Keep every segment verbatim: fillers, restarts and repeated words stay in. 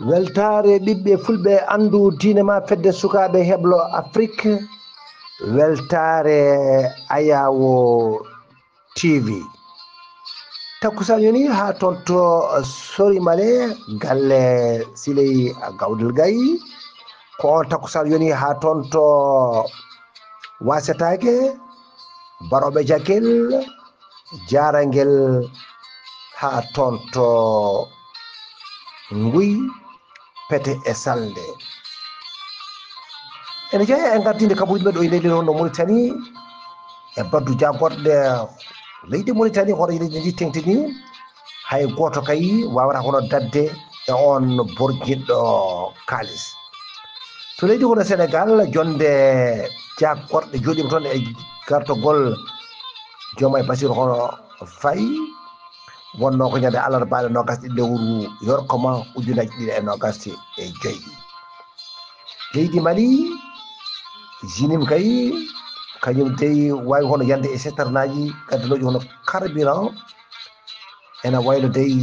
Weltaare ɓiɓɓe fulɓe, anndu diine ma, fedde sukaaɓe heblo Afrik. Weltaare Ayaawo T V. Takkusaan yoni haa toon to Sorimale, galle Siley Gawdel Gaye. Ko oon takkusaan yoni haa toon to Wasetaake, Barooɓe Jakel, Jaarangel, haa toon to Nguy, Pete e Salnde. Ene jeyaa e ngardiinde kabuuji men ɗo e leydi hono Mauritanie, e baddu jagorɗe leydi Mauritanie, hoto leydi ndi teŋti ni, hay gooto kay waawata hono daɗde e oon borjinɗo kaalis. To leydi hono Senegaal, jonnde jagorɗe jooɗiima toon e gartogol Diomaye Bassirou hono Faye, wonnoo ko ñande alarba nde noogas ɗiɗi lewru yorkoma ujunaaji ɗiɗi e noogas e joy. Leydi Mali, Jinim kay, kañum dey waawi hono yande e citernaaji gaddanooji hono carburant, ena wayno dey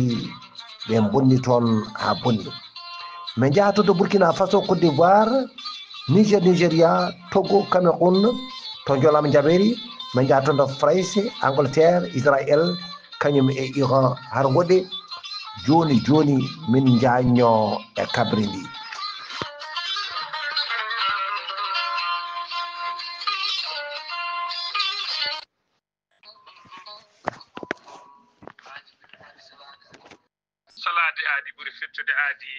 ɓe bonni toon haa bonni. Min njaha to, to Burkina Faso, Côte d'Ivoire, Niger, Nigeria, Togo, Cameroun, to Jolam Jabeeri. Min njaha toon to France, Angleterre, Israël, kañum e Iran. Har ngoɗe jooni jooni min njañño e kaɓri ndi. Salaade aadi ɓuri fittude aadi.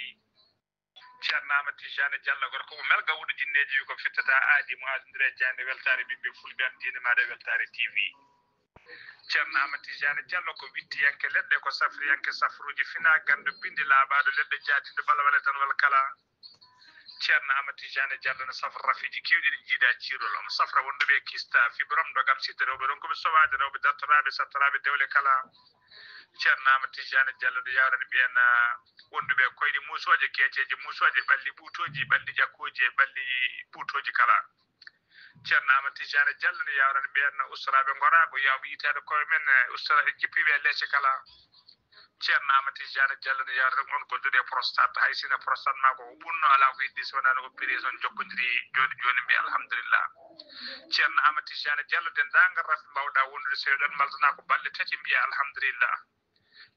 Ceerno Amadou Tijani Diallo, gorko mo Melga, wuɗo jinneeji, wi ko fittata aadi mo aadondire e jaaynde. Weltaare ɓiɓɓe fulɓe, am diine maaɗa e Weltaare T V. Ceerno Amadou Tijani Diallo ko wittiyanke leɗɗe, ko safriyanke safruuji, fina ganndo, binndi laaɓaaɗo leɗɗe, jaadiiɗo balwale tan wal kala. Ceerno Amadou Tijani Diallo no safra rafiiji keewɗi ɗi jiida ciirol, omo safra wonduɓe e kista, fibrome, ndogam, sidde rewɓe, ronkuɓe sowaade rewɓe, dartoraaɓe, sattoraaɓe dewle kala. Ceerno Amadou Tijani Diallo no yawrani ɓeen, ah, wonduɓe e koyɗe muusooje, keeceeje muusooje, ɓalli ɓuutooji, ɓalli ƴakkooji e ɓalli ɓuutooji kala. Ceerno Amadou Tijani Diallo no yawrani ɓeen ustoraaɓe ngoraago, yawɓe yitaade koye men, eh, ustora e jippiiɓe e leece kala. Ceerno Amadou Tijani Diallo no yawrani on gonduɗo e prostate, hay sinno prostate ma ko ɓunno, alaa ko heddi so wonaa no opéré, so on jokkondiri jooni jooni, mbiya alhamdulillah. Ceerno Amadou Tijani Diallo, denndaangal rafi mbawɗa wondude, so eɗon maltana ko balɗe tati, mbiya alhamdulillah.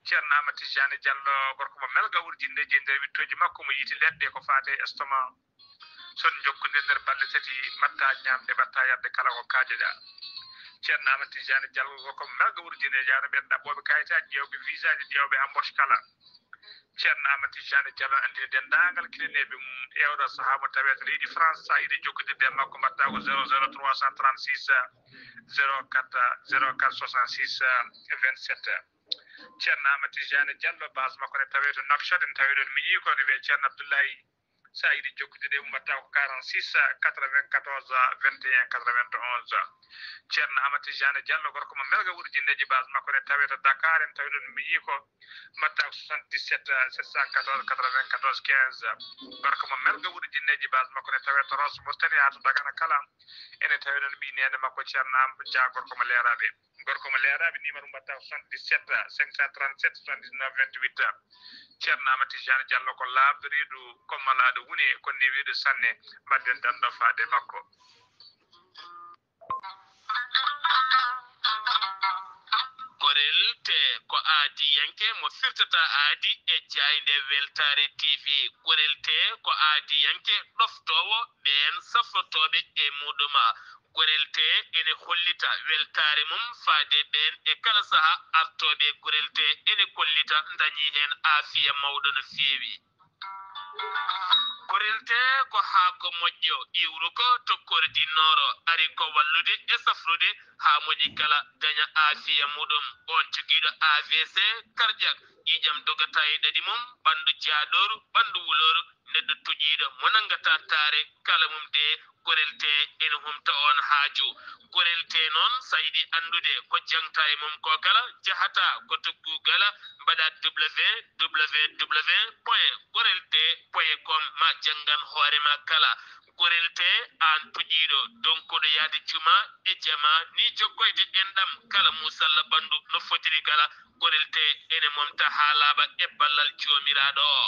Ceerno Amadou Tijani Diallo, gorko mo Melga, wuɗo jinneeji, e nder wittooji makko mo yiiti leɗɗe ko faati e estomac. So on njokkondirii nder balɗe tati, mbaɗta ñaamde, mbaɗta yarde, kala ko kaajoɗa. Ceerno Amadou Tijani Diallo, gorko mo Melga, wuɗo jinneeji, yawrani ɓeen ɗaɓɓooɓe kayitaaji, ƴeewɓe visaaji, ƴeewɓe embauche kala. Ceerno Amadou Tijani Diallo anndini denndaangal kilineeɓe mum e oɗo sahaa mo tawee to leydi France, so a yiɗi jokkondirde e makko, mbaɗta ko zéro zéro trois cent trente-six, zéro quatre, zéro quatre soixante-six, vingt-sept. Ceerno Amadou Tijani Diallo, base makko ne tawee to Nouakchott, ene tawee ɗoon miñi ko, ne wiyee Ceerno Abdoulaye. So a yiɗi jokkude e mum, mbaɗta ko quarante-six, quatre-vingt-quatorze, vingt et un, quatre-vingt-onze. Ceerno Amadou Tijani Diallo, gorko mo Melga, wuɗo jinneeji, base makko ne tawee to Dakar, ene tawee ɗoon miñi ko, mbaɗta ko soixante-dix-sept, sept cent quatorze, quatre-vingt-quatorze, quinze. Gorko mo Melga, wuɗo jinneeji, base makko ne tawee to Rosso Mauritanie haa to Dagana kala. Ene tawee ɗoon ɓii neene makko Ceerno Am Dia, gorko mo Leeraaɓe. Gorko mo Leeraaɓe, numéro mbaɗta ko soixante-dix-sept, cinq cent trente-sept, soixante-dix-neuf, vingt-huit. Ceerno Amadou Tijani Diallo ko laaɓɗo reedu, ko malaaɗo wune, ko newiiɗo sanne. Mbaɗden danndo faade makko. Gorel te ko aadiyanke mo firtata aadi e jaaynde Weltaare T V. Gorel te ko aadiyanke ɗoftoowo ɓeen safrotooɓe e muɗum. Gorel te ene hollita weltaare mum faade ɓeen e kala sahaa artooɓe. Gorel te ene kollita ndañi heen aafiya mawɗo no feewi. Gorel te ko haako moƴƴo iwruko to Kordinnoro, ari ko wallude e safrude haa moƴƴi kala daña aafiya muɗum. On jogiiɗo A V C cardiaque, ƴiiƴam dogata e ɗaɗi mum, ɓanndu jaadooru, ɓanndu wulooru, neɗɗo toƴiiɗo mo nanngata taare kala mum de, Gorel te ene humta on haaju. Gorel te noon, so a yiɗi anndude ko jaŋta e mum ko kala, njahata ko to Google, mbaɗa W W W point gorel te point com, ma janngan hoore ma kala. Gorel te, aan toƴiiɗo, donkuɗo yahde juma e jama, ni jokkoyde enɗam kala muusalla ɓanndu no fotiri kala. Gorel te ene momta haa laaɓa e ballal Joomiraaɗo o.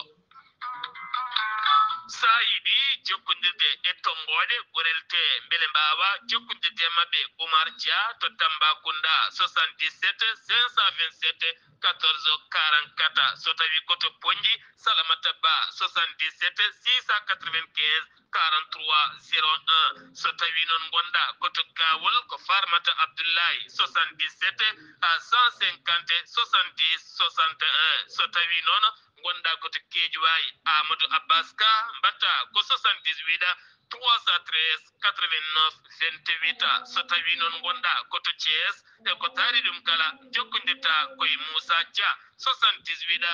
Sa yiɗi jokkondirde e tonngooɗe, ɓorelte mbele mbaawa jokkondirde e maɓɓe. Oumar Dia to Tambacounda, soixante-dix-sept cinq cent vingt-sept quatorze quarante-quatre. So tawii ko to Ponnji, Salamata Ba, soixante-dix-sept six cent quatre-vingt-quinze quarante-trois zéro un. So tawii noon ngonɗaa ko to Gawol, ko Farmata Abdoulaye, soixante-dix-sept cent cinquante soixante-dix soixante et un. So tawii noon ngonɗaa ko to Guédiawaye, Amadou Abbas Ka, mbaɗtaa ko soixante-dix-huit trois cent treize quatre-vingt-neuf vingt-huit. So tawii noon ngonɗaa ko to Thiès, e ko taari ɗum kala, jokkondirtaa ko e Moussa Dia, soixante-dix-huit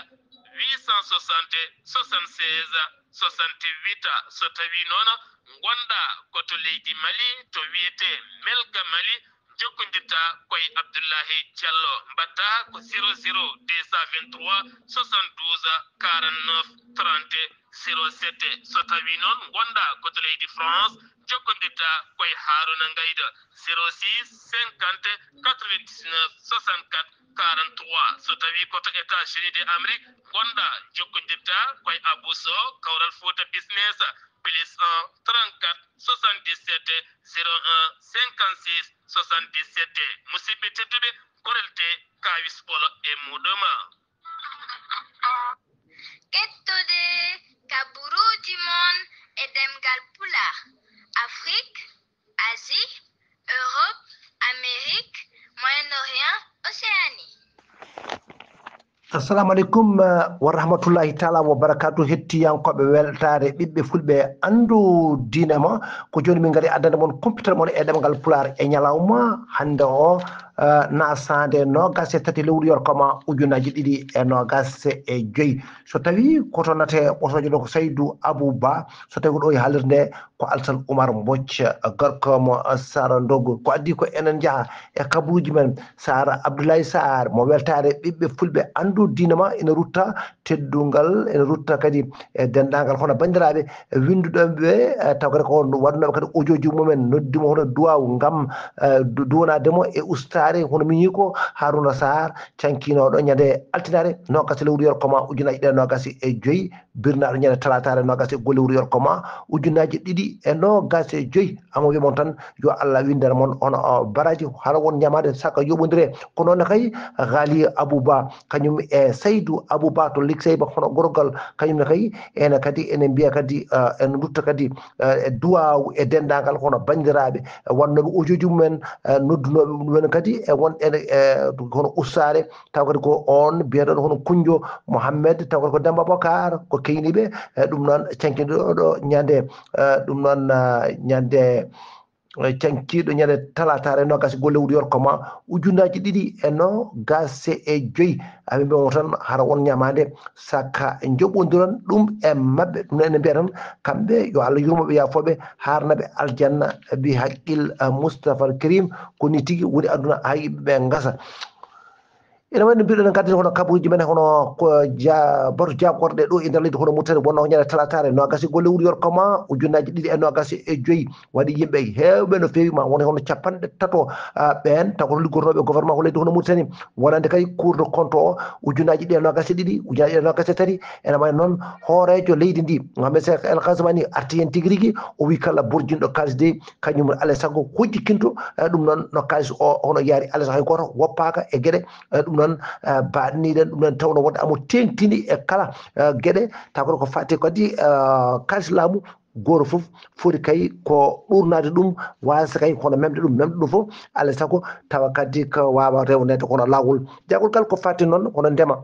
huit cent soixante soixante-seize soixante-huit. So tawii noon ngonɗaa ko to leydi Mali, to wiyetee Melka Mali, jokkondirtaa ko e Abdoulaye Diallo, mbaɗtaa ko zéro zéro deux cent vingt-trois soixante-douze quarante-neuf trente zéro sept. So tawii noon ngonɗaa ko to leydi France, jokkondirtaa ko e Harouna Ngayda, zéro six cinquante quatre-vingt-dix-neuf soixante-quatre quarante-trois. So tawii ko to États-Unis de Amérique ngonɗaa, jokkondirtaa ko e Abou Sow, Kawral Fouta Business, plus un trente-quatre soixante-dix-sept zéro un cinquante-six soixante-dix-sept. Musidɓe tedduɓe, ɓorelte Kawis Polo e muɗum. Kettude kaburuuji mon e ɗemngal Pulaar, Afrik, Asie, Europe, Amérique, Moyen-Orient, Océanie. Assalamu aleykum, eh, wa rahmatullahi taala wa barakatuh. Hettiyankooɓe Weltaare Ɓiɓɓe Fulɓe, anndu diine ma. Ko jooni min ngari addande mon kumpital mon e ɗemngal Pulaar e ñalawma hannde o, eh, nasaande noogas e tati lewru yorkoma ujunnaaji ɗiɗi e noogas e joyi. So tawii ko to nate ɓosoojo ɗo ko Saydu Abou Ba, so tawii ko ɗo e haalirde nde ko Alsan Oumar Mbodj, gorko mo Sara Ndogo. Ko addi ko enen njaha e kaburuuji men. Sara Abdoulaye Sarr mo Weltaare Ɓiɓɓe Fulɓe, anndu diine ma, ina rutta teddungal, ina rutta kadi e denndaangal hono banndiraaɓe winnduɗo ɓe, eh, taw kadi ko waɗnooɓe kadi ojooji mumen, noddi mo hono duwaaw ngam, eh, du-, duwanaade mo e ustaare hono miñiiko Harouna Sarr, cankinooɗo ñande altinaare noogas e lewru yorkoma ujunnaaji ɗiɗi e noogas e joyi, birnaaɗo ñande talaataare noogas e go'o lewru yorkoma ujunnaaji ɗiɗi e noogas e joyi. Amo wiya mon tan yo Allah winndana mon hono, o, baraji, hara won ñamaande saka yoɓondire. Ko noon kay Ghali Abou Ba, kañum e Saydou Abou Ba to Likseyba, hono gorgal, kañum ne kay ene kadi ene mbiya kadi, eh, ene ndutta kadi, eh, e duwaaw e denndaangal hono banndiraaɓe, eh, wonnooɓe ojooji mumen, eh, noddunooɓe ɗum en kadi e won ene, eh, hono ustaare, taw kadi ko on biyeteeɗo hono Kunjo Mohammed, taw kadi ko Demba Bokar, ko keyniiɓe, eh, ɗum noon cankinɗo ɗo ñande, eh, ɗum noon, eh, ñande, eh, cankiiɗo ñande talaataare noogas e go'o lewru yorkoma ujunnaaji ɗiɗi e noogas e joyi. Amin mbiya mo tan hara won ñamaande saka njoɓondiron ɗum e maɓɓe. Ɗum noon ene mbiya tan kamɓe yo Allah yurmo ɓe, yaafo ɓe, haarna ɓe aljanna bi haqqil, eh, Moustapha Al Karim. Ko ni tigi woni aduna, haa yimɓe ɓe ngasa. Ene wayi no mbiɗon, en ngardiino hono kabaruuji men, hono ko ja-, batu jaagorɗe ɗo e nder leydi hono Mauritanie, wonnoo ko ñande talaataare noogas e go'o lewru yorkoma ujunnaaji ɗiɗi e noogas e joyi. Waɗi yimɓe heewɓe no feewi, ma won hono capanɗe tato, ah, ɓeen taw ko liggotooɓe gouvernement ko leydi hono Mauritanie, wonande kay Cour de compte o, ujunnaaji ɗiɗi e noogas e ɗiɗi, ujunnaaji ɗiɗi e noogas e tati. Ene wayi noon hooreejo leydi ndi, Mohamed Cheikh El Ghazouani, arti heen tigi rigi, o wi kala borjinɗo kaalis dey, kañum alaa e sago hojjikinto, eh, ɗum noon no kaalis o hono yaari, alaa e sago hay gooto woppaaka e geɗe, eh, ɗum noon, eh, mbaɗniɗen ɗum noon, tawno wonde amo teeŋtini e kala, eh, geɗe, taw kadi ko fati kadi, eh, kaalis laamu gooto fof foti kay ko ɗuurnaade ɗum, waasa kay hono memde ɗum, memde ɗum fof, alaa e sago tawa kadi ko waawa rewneede hono laawol. Jaagol kala ko fati noon hono ndema.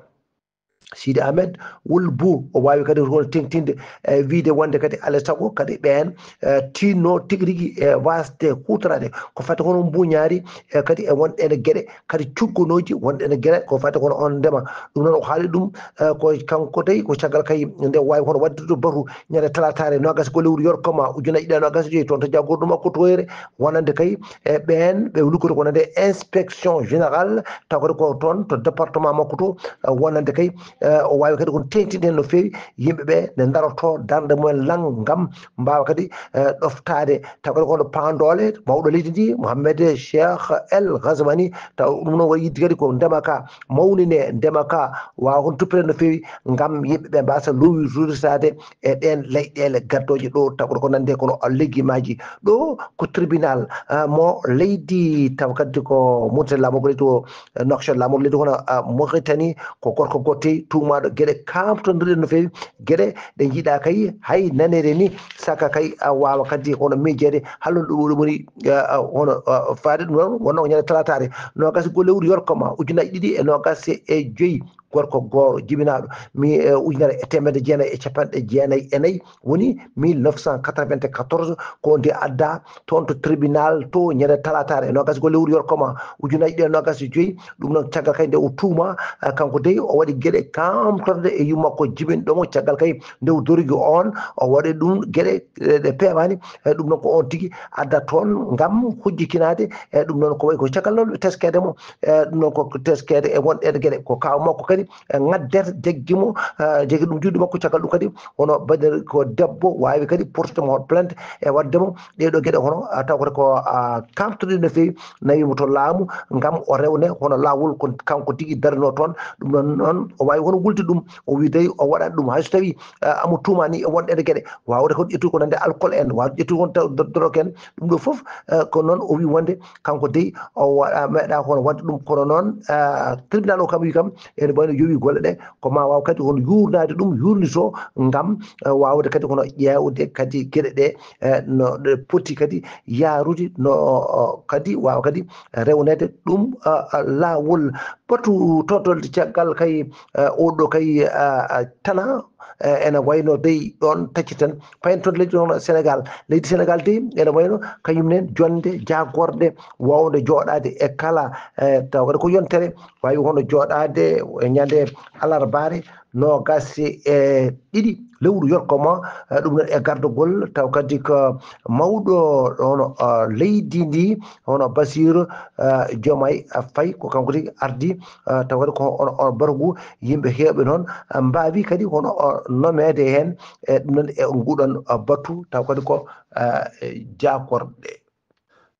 Sidi Ahmed Wul Bou, o waawi kadi hono teeŋtinde, eh, wiyde wonde kadi alaa e sago kadi ɓeen, eh, tinno tigi rigi e waasde huutoraade ko fati hono mbuuñaari, eh, kadi e won ɗeen geɗe kadi cuggonooji won ɗeen geɗe ko fati hono on ndema. Ɗum noon o haali ɗum, eh, ko kanko dey ko caggal kay nde waawi hono waɗde ɗo batu ñande talaataare noogas e go'o lewru yorkoma ujunnaaji ɗiɗi e noogas e joyi toon to jaagorɗo makko Toyre, wonande kay e ɓeen ɓe luggotoo ko wonande inspection générale, taw kadi ko toon to département makko to, eh, wonande kay eh, o waawi kadi kon teeŋtinde heen no feewi yimɓe ɓe nde ndaroto darnde mumen lan ngam mbaawa kadi eh, ɗoftaade taw kadi kono paandoole mawɗo leydi ndi Mohamed Cheikh El Ghazmani. Taw ɗum noon waɗi yidde kadi ko ndema ka mawnine ndema ka waawa kon toppitee no feewi ngam yimɓe ɓe mbasa lowi ruritaade e ɗeen leyɗeele gaddooje ɗo taw ko nande kono leggimaaji. Ɗo ko tribunal ah, mo leydi taw kadi ko Mauritanie laamu ko leydi o eh, Nouakchott laamu leydi kono ah, Mauritanie ko gorko gotte tuumaaɗo geɗe kamtondirɗe no feewi geɗe ɗe njiɗa kay hay nanede ni saka kay a waawa kadi kono miijeede hallude ɗum ɗum woni eh, ah, hono ah, faade ɗum ɗon wonno ko ñande talataare nogas ko lewru yorkoma ujunnaji ɗiɗi e nogas e joyi gorko gooro jibinaaɗo mi eh, ujunere e temedde jeenayi e capanɗe jeenayi e nayi woni mille neuf cent quatre-vingt-quatorze ko nde adda toon to tribunal to ñande talataare nogas ko lewru yorkoma ujunnaji ɗiɗi e nogas e joyi ɗum noon caggal kay nde o tuuma eh, kanko dey o waɗi geɗe kamtorde e yummakko jibinɗo mo caggal kay nde o dorogi on o waɗi ɗum geɗe eh, ɗe peewani eh, ɗum noon ko on tigi adda toon ngam hujjikinaade e ɗum noon ko wayi ko caggal noon teskeede mo e ɗum noon ko teskeede e wonɗeede geɗe ko kaw makko kadi e ngadder jaggi mo eh, jaggi ɗum juuɗe makko caggal ɗum kadi hono baɗir ko debbo waawi kadi portude mo hoto plainte e waɗde mo ɗee ɗoo geɗe hono ah, taw koto ko ah, kamtoɗe no feewi nawii mo to laamu ngam o rewne hono laawol ko kanko tigi darnoo toon ɗum noon noon o waawi hono wulde ɗum o wiiday o waɗat ɗum hay so tawii ah, amo tuumaani e wonɗeede geɗe waawde kon ƴettude ko nande alcool en waawde ƴettude kon taw dodoro ken ɗum ɗo fof eh, ko noon o wii wonde kanko dey o waɗa meeɗa hono waɗde ɗum kono noon eh, tribunal o kam wi kam ene wayno yowi golle ɗe ko ma waaw kadi hono yuurnaade ɗum yuurnito ngam eh, waawde kadi hono ƴeewde kadi geɗe ɗe eh, no ɗe poti kadi yaarude no oh, kadi waawa kadi rewneede ɗum ah, ah, laawol batu totolde caggal kay eh, oɗo kay ah, ah, tana eh, ene wayno dey ɗon tacci tan payen toon leydi hono sénégal leydi sénégal dey ene wayno kañum nen jonde jagorɗe wawde joɗade e kala eh, taw kadi ko yontere wawi hono joɗade e ñande alarbaare nogas e ɗiɗi lewru yorkoma eh, ɗum noon e gardogol taw kadi ko mawɗo hono ah, leydi ndi hono basir ah, jomay ah, fay ko kanko tigi ardi ah, taw kadi ko on on batu ngu yimɓe heewɓe noon ah, mbaawi kadi hono ah, nomeede heen e ɗum noon e nguɗon ah, batu taw kadi ko ah, e jaakorɗe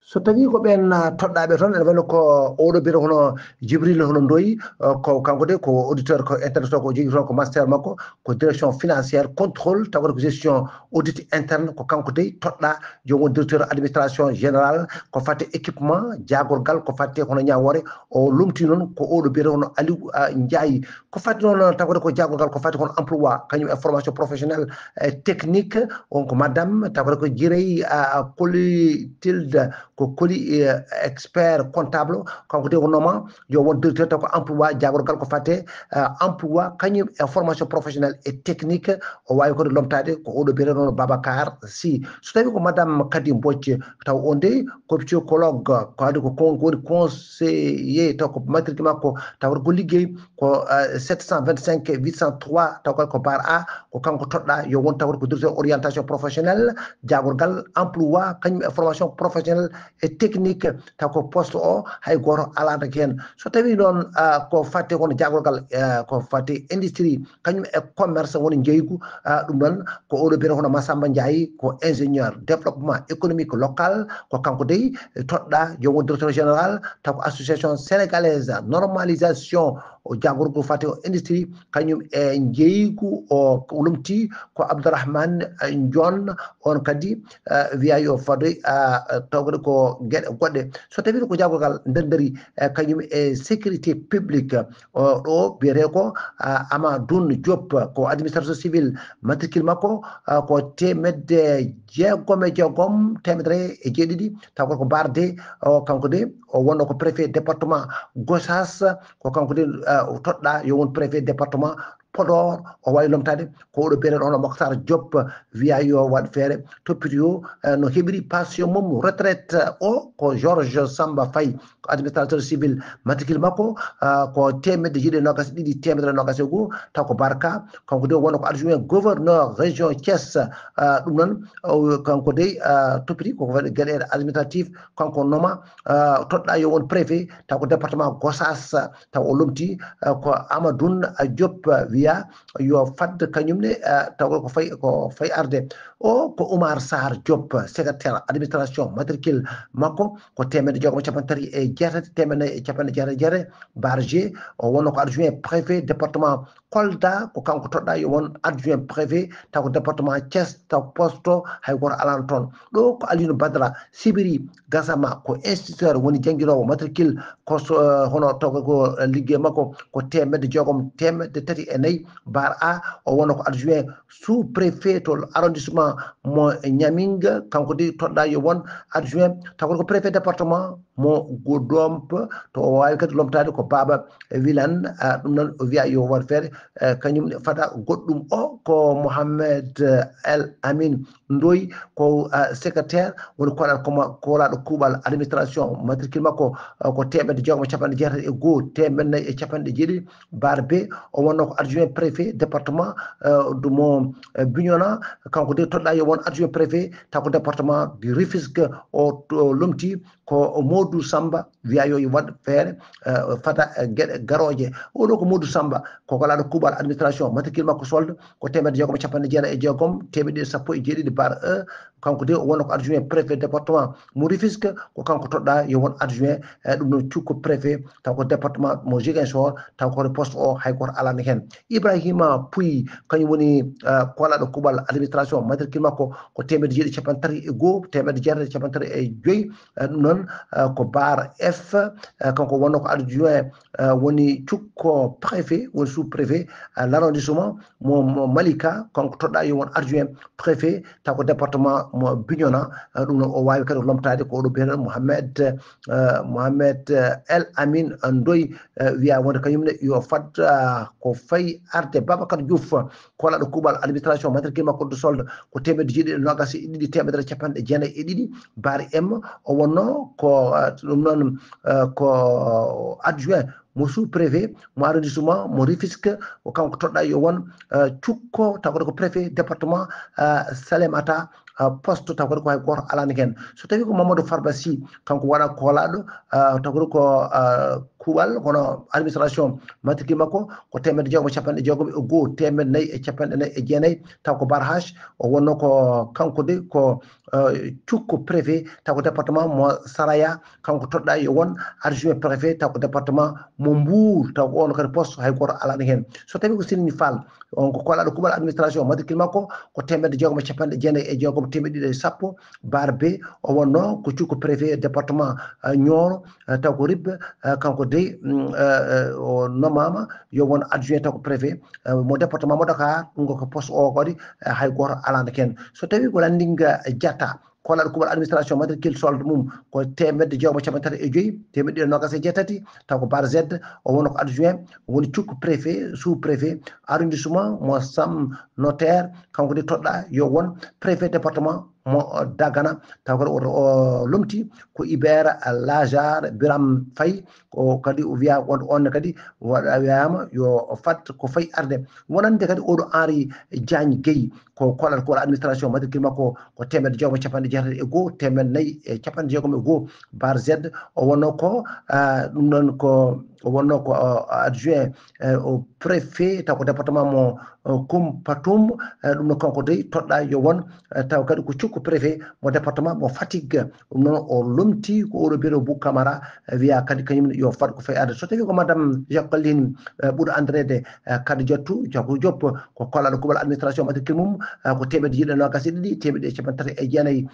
so tawi ko ɓen ah, toɗɗaaɓe toon ene wayno ko oɗo biyete hono jibril hono ndoyi ah, ko kanko de ko auditeur ko internet o ko jogii toon ko master makko ko direction financière contrôle taw kadi ko gestion audit interne ko kanko dey toɗɗa joom won directeur administration générale ko fate équipement jagorgal ko fate hono ñawore o lomti noon ko oɗo biyete hono aliou ah, ndiaye ko fate noon tawde ko jagorgal ko fate hono emploi kañum e formation professionnelle e technique on ko madame tawde ko jirey ah, colitilde ko coli eh, expert comptable kanko de wonnoma yo won directeur taw ko emploi jagorgal ko fate ah, emploi kañum e formation professionnelle et technique o wawi kode lomtade ko oɗo biyete noon babacar si so tawi ko madame kadi bocce taw on de ko psychologue ko adi ko kon woni conseiller taw ko matriki makko taw ko liggey ko ah, sept cent vingt-cinq huit cent trois taw kadi ko bar a ko kanko toɗɗa yo won taw ko directeur orientation professionnelle jagorgal emploi kañum e formation professionnelle et technique taw ko poste o hay goto alada ko hen so tawi noon ah, ko fatte kono jagorgal ah, ko fatte industrie kañum e commerce woni jeygu ah, ɗum noon ko oɗo biyete hono massamba ndiaye ko ingénieur développement économique local ko kanko dey toɗɗa joom won directeur général taw ko association sénégalaise normalisation o jagorgo fate o industrie kañum e jeygu o lomti ko abdourahmane ndion on kadi ah, wiya yo fadoy ah, taw kadi ko geɗe goɗɗe so tawi ko jagorgal nder nderi eh, kañum e sécurité publique o ɗo biyete ko ah, amadou diop ko administration civil matricule makko ah, ko temedde jeegom e jeegom temedere e jeeɗiɗi taw ko barde o kanko de o wonno ko préfet département gossas ko kanko de ah, o toɗɗa yo won préfet département Podor, o wawi lomtaade ko oɗo biyeteɗo hono Moctar Diop, wiya yo waɗ feere toppito, eh, no heɓiri pension mum retraite o ko Georges Samba Faye, ko administrateur civil, matricule makko, ah, ko teemedde jeeɗiɗi e nogas e ɗiɗi teemedere nogas e goo. Taw ko Barka, kanko de wonno ko adjoint gouverneur région Thiès. Ah, ɗum noon, o, kanko de, ah, toppiti koko waɗi geɗe administratif, kanko noma, ah, toɗɗa yo won préfet, taw ko département Gossas, taw o lomti, ah, ko Amadoun Diop, ah, wiya yo fad kañum ne, ah, taw ko fay, ko fay arde. O ko Oumar Sarr Diop, secrétaire administration matricule makko ko teemedde jeegom e capanɗe tati e jeetati, teemedde nayi e capanɗe jeetati e jeetati, barre G. O wonno ko adjoint préfet département Kolda, ko kanko toɗɗa yo won adjoint préfet, taw ko département Thiès, taw poste hay goto alano toon. Ɗo ko Alioune Badara Sibiri Gassama, ko instituteur, woni jannginoowo matricule, ko so, eh, hono taw ko, eh, ligge makko ko teemedde jeegom, teemedde tati e nayi, barre A. O wonno ko adjoint sous-préfet to arrondissement mo Niaming, kanko de toɗɗa yo won adjoint, taw ko préfet département mo Goudomp, to o wawi kadi lomtade ko Baba Wilane, ah, ɗum noon o wiya yo waɗ feere, eh, kañum ne fada goɗɗum. O ko Mohamed, eh, El Amin Ndoy, ko, ah, secrétaire, woni koɗal koma-, kolaɗo kuuɓal administration, matricule makko, ah, ko teemedde jeegom e capanɗe jeetati e goo, teemedde nayi e capanɗe jeeɗiɗi, barre B. O wonno ko adjoint préfet département, eh, du mo, eh, Bignona, kanko de toɗɗa yo won adjoint préfet, taw ko département du Rufisque, o, o lomti ko Modou Samba, wiya yo waɗ feere, eh, fada, eh, geɗe garooje. Oɗo ko Modou Samba, ko kolaɗo kuuɓal administration, matricule makko solde ko teemedde jeegom e capanɗe jeenayi e jeegom, teemedde ɗiɗi e sappo e jeeɗiɗi, barre E. Kanko de o wonno ko adjoint préfet département mo Rufisque, ko kanko toɗɗa yo won adjoint, eh, ɗum noon cukko préfet, taw ko département mo Ziguinchor, taw ko poste o hay goto alani hen. Ibrahima Pouy, kañum woni, eh, kolaɗo kuuɓal administration, matricule makko ko teemedde jeeɗiɗi capanɗe tati e goo, teemedde jeetati capanɗe tati e joyi, eh, ɗum noon, eh, ko barre F, eh, kanko wonno ko adjoint, eh, woni cukko préfet, woni sous préfet, eh, l'arrondissement mo, mo Malika, kanko toɗɗa yo won adjoint préfet, taw ko département mo Bignona, eh, ɗum noon o wawi kadi lomtade ko oɗo biyeteɗo Mohamed, eh, Mohamed, eh, El Amin Ndoy, eh, wiya wonde kañum ne yo fad, ah, ko fayi arde. Babacar Diouf, kolaɗo kuuɓal administration, matricule makko de solde ko teemedde jeeɗiɗi e nogas e ɗiɗi, teemedere capanɗe jeenayi e ɗiɗi, barre M. O wonno ko, ah, ɗum noon, ah, ko adjoint mo sous-préfet mo arrondissement mo Rufisque, ko kanko toɗɗa yo won, ah, cukko, taw ko préfet département, ah, Salémata, ah, poste, taw ko hay goto alani hen. So tawi ko Mamadou Farba Sy, kanko waɗa kolaɗo, ah, taw ko, ah, kuuɓal, kono administration matricule makko ko teemedde jeegom e capanɗe jeegom e goo, teemedde nayi e capanɗe nayi e jeenayi, taw ko barre H. O wonno ko kanko de ko, eh, cukko préfet, taw ko département mo Saraya, kanko toɗɗa yo won adjoint préfet, taw ko département mo Mbour, taw ko on kadi poste hay goto alani hen. So tawi ko Silini Fall, on ko kolaɗo kuuɓal administration, matricule makko ko teemedde jeegom e capanɗe jeenayi e jeegom, teemedde ɗiɗi e sappo, barre B. O wonno ko cukko préfet département, eh, Nioro, eh, taw ko Ribbe, eh, kanko dey, mm, eh, eh, o nomama yo won adjoint taw ko préfet, eh, mo département mo Dakar, ɗum ko poste o kadi, eh, hay goto alano hen. So tawi ko Landing, eh, Diatta, kolaɗo kuuɓal administration, matricule solde mum ko teemedde jeegom e capanɗe tati e joyi, teemedde ɗiɗi e nogas e jeetati, taw ko barre Z. O wonno ko adjoint, woni cukko préfet, sous-préfet arrondissement mo Sam Notaire, kanko de toɗɗa yo won préfet département mo, eh, Dagana, taw kadi o, o lomti ko Hubert Lazare Biram Faye, ko kadi o wiya on, on kadi waɗa wiyama yo fad ko fayi arde. Wonande kadi oɗo Henri Diagne Gueye, ko kolaɗo kuuɓal administration, matricule makko ko teemedde jeegom e capanɗe jeetati e goo, teemedde nayi e capanɗe jeegom e goo, barre Z. O wonno ko, ah, ɗum noon ko, o wonno ko, ah, adjoint, eh, au préfet, taw ko département mo, eh, Koumpentoum, eh, ɗum noon kanko dey toɗɗa yo won, eh, taw kadi ko cukko préfet mo département mo Fatick. Ɗum noon o lomti ko oɗo biyeteɗo Bou Camara, eh, wiya kadi kañum ne yo fad ko fayi arde. So tawi ko madame Jacqueline, eh, ɓuri andireede, eh, Kadi Diattou, Diattou Diop, ko kolaɗo kuuɓal administration matricule mum, ko teemedde jeeɗiɗi e noogaas e ɗiɗi, teemedde ɗiɗi e capanɗe tati e jeenayi.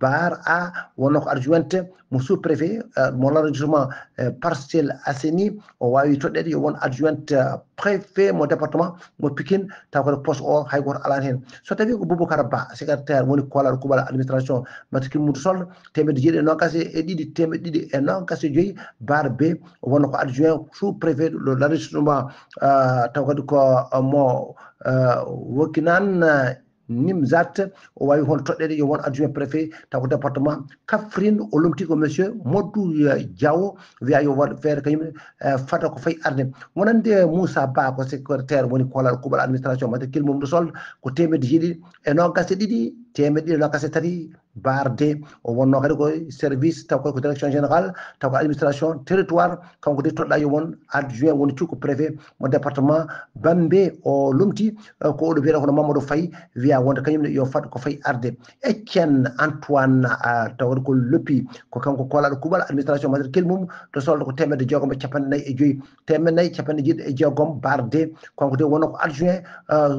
Bar A, wonno ko adjointe mo sous-préfet mo l'arrondissement Parcelles Assainies, o waawi toɗɗeede yo won adjointe préfet mo département mo Pikine, taw kadi poste o hay gooto alaani heen. So tawii ko Boubacar Ba, secrétaire woni koolaaɗo kuuɓal administration matricule mum to solde, teemedde jeeɗiɗi e noogaas e ɗiɗi, teemedde ɗiɗi e noogaas e joyi. Bar B, wonno ko adjoint sous-préfet ɗo l'arrondissement, taw kadi ko mo Wakinan Nimzat, o waawi hono toɗɗeede yo won adjoint préfet taw ko département Kaffrine. O lomtii ko monsieur Modou Diawo, wiya yo waɗ feere kañum fada ko fayi arde. Wonande Moussa Ba, ko secrétaire woni koolaaɗo kuuɓal administration matricule mum to solde, ko teemedde jeeɗiɗi e noogaas e ɗiɗi, teemedde ɗiɗi e noogaas e tati. Bar D, o wonno kadi ko service taw ko direction générale taw ko administration territoire, kanko de toɗɗa yo won adjoint woni cukko préfet mo département Bambey. O lomti ko oɗo biyata kono Mamadou Faye, wiya wonde kañum ne yo fad ko fayi arde. Etienne Antoine, taw kadi ko loppi, ko kanko koolaaɗo kuuɓal administration matricule mum to solde, ko teemedde jeegom e capanɗe nayi e joyi, teemedde nayi capanɗe jeeɗiɗi e jeegom. Bar D, kanko de wonno ko adjoint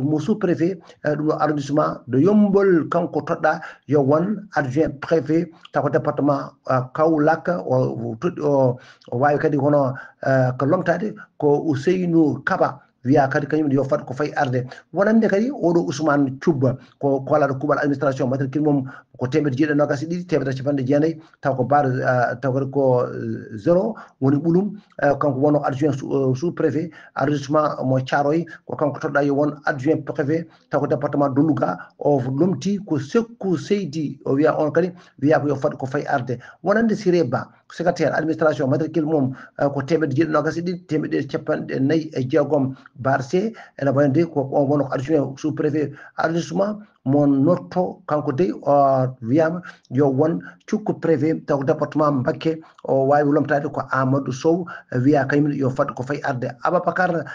mo sous-préfet ɗum ɗo arrondissement de Yeumbeul, kanko toɗɗa yo won adjoint préfet taw ko département Kaolack. O toɗɗi, o waawi kadi hono ko lomtaade ko Ousseynou Kaba, wiya kadi kañum yo fad ko fayi arde. Wonande kadi oɗo Ousmane Thioub, ko koolaaɗo kuuɓal administration matricule mum ko teemedde jeeɗiɗi e noogaas e ɗiɗi, teemedere capanɗe jeenayi, taw ko bar, taw kadi ko zéro woni ɓulum. Kanko wonno adjoint sous-préfet arrondissement mo Thiaroye, ko kanko toɗɗa yo won adjoint préfet taw ko département de Louga. O lomti ko Sekku Seydi, o wiya on kadi wiya ko yo fad ko fayi arde. Wonande Siré Ba, secrétaire administration matricule mum ko teemedde jeeɗiɗi noogaas e ɗiɗi, teemedde capanɗe nayi e jeegom. Bar C, ene wayande ko on wonno ko adjoint sous-préfet arrondissement mo Notto, kanko dey o wiyama yo won cukko préfet taw ko département Mbacké. O waawi lomtaade ko Amadou Sow, wiya kañum yo fad ko fayi arde. Ababacar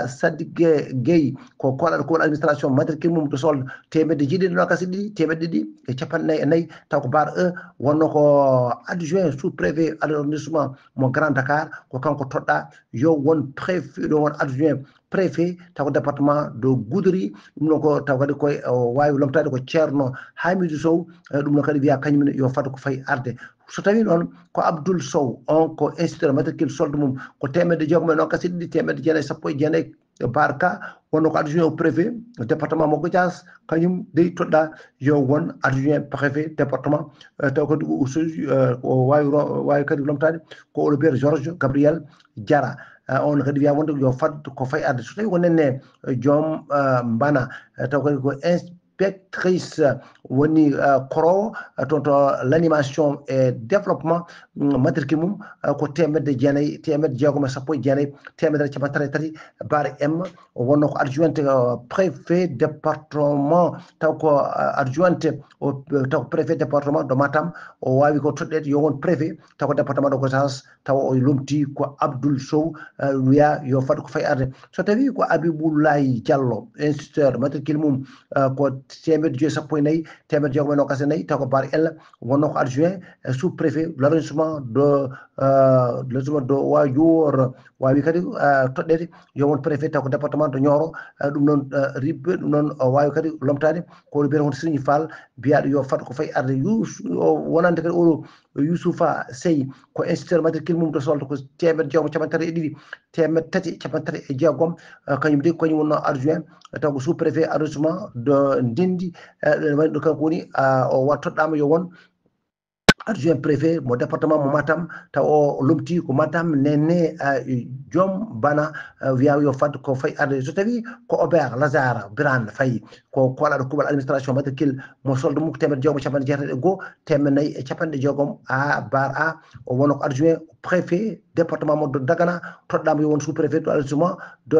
Sadike Gueye, ko koolaaɗo kuuɓal administration matricule mum to solde, teemedde jeeɗiɗi noogaas e ɗiɗi, teemedde ɗiɗi e capanɗe nayi e nayi, taw ko bar E. Wonno ko adjoint sous-préfet arrondissement mo Grand Dakar, ko kanko toɗɗa yo won préfet, yo won adjoint préfet taw ko département de Goudiri. Ɗum ɗon ko taw kadi koye o waawi lomtaade ko Ceerno Hamidou Sow. Ɗum ɗon kadi wiya kañum ne yo fad ko fayi arde. So tawii noon ko Abdoul Sow, on ko instituteur matricule solde mum ko teemedde jeegom e noogaas e ɗiɗi, teemedde jeenayi e sappo e jeenayi. Bar K, wonno ko adjoint au préfet département mo Goiás, kañum dey toɗɗa yo won adjoint préfet département. Taw kadi o waawi, waawi kadi lomtaade ko oɗo biyata Georges Gabriel Diarra. On kadi wiya wonde yo fad ko fayi arde. So tawii ko nenne joom mbana, taw kadi ko inspectrice woni korowo toon to l'animation et développement, matricule mum ko teemedde jeenayi, teemedde jeegom e sappo e jeenayi, teemedere capanɗe tati e tati. Bar M, o wonno ko adjointe préfet département, taw ko adjointe taw ko préfet département de Matam. O waawi ko toɗɗeede yo won préfet taw ko département de Goiás, tawa o lomti ko Abdoul Sow, wiya yo fad ko fayi arde. So tawii ko Abiboulaye Diallo, instituteur matricule mum ko teemedde joyi sappo e nayi, teemedde jeegom e noogaas e nayi, taw ko bar L, wonno ko adjoint sous-préfet l'arrondissement de, l'arrondissement de Wadiour, waawi kadi toɗɗeede yo won préfet taw ko département de Nioro. Ɗum noon ribbe, ɗum noon o waawi kadi lomtaade ko oɗo biyata hono Serigne Fall, biyaɗo yo fad ko fayi arde. Yus-, o wonande kadi oɗo Youssoufa Sey, ko instituteur matricule mum to solde ko teemedde jeegom capanɗe tati e ɗiɗi, teemedde tati capanɗe tati e jeegom. Kañum de kañum wonno adjoint taw ko sous-préfet arrondissement de Ndendi. Ene wayno ɗo kanko woni o wa toɗɗama yo won adjoint préfet mo département mo Matam, taw o lomti ko Matam nenne joom bana, wiya yo fad ko fayi arde. So tawi ko Obert Lazare Birane Faye, ko koolaaɗo kuuɓal administration matricule mo solde mum ko teemedde jeegom e capanɗe jeetati e goo, teemedde nayi e capanɗe jeegom A, bar A, o wonno ko adjoint préfet département mo de Dagana, toɗɗama yo won sous-préfet de arrondissement de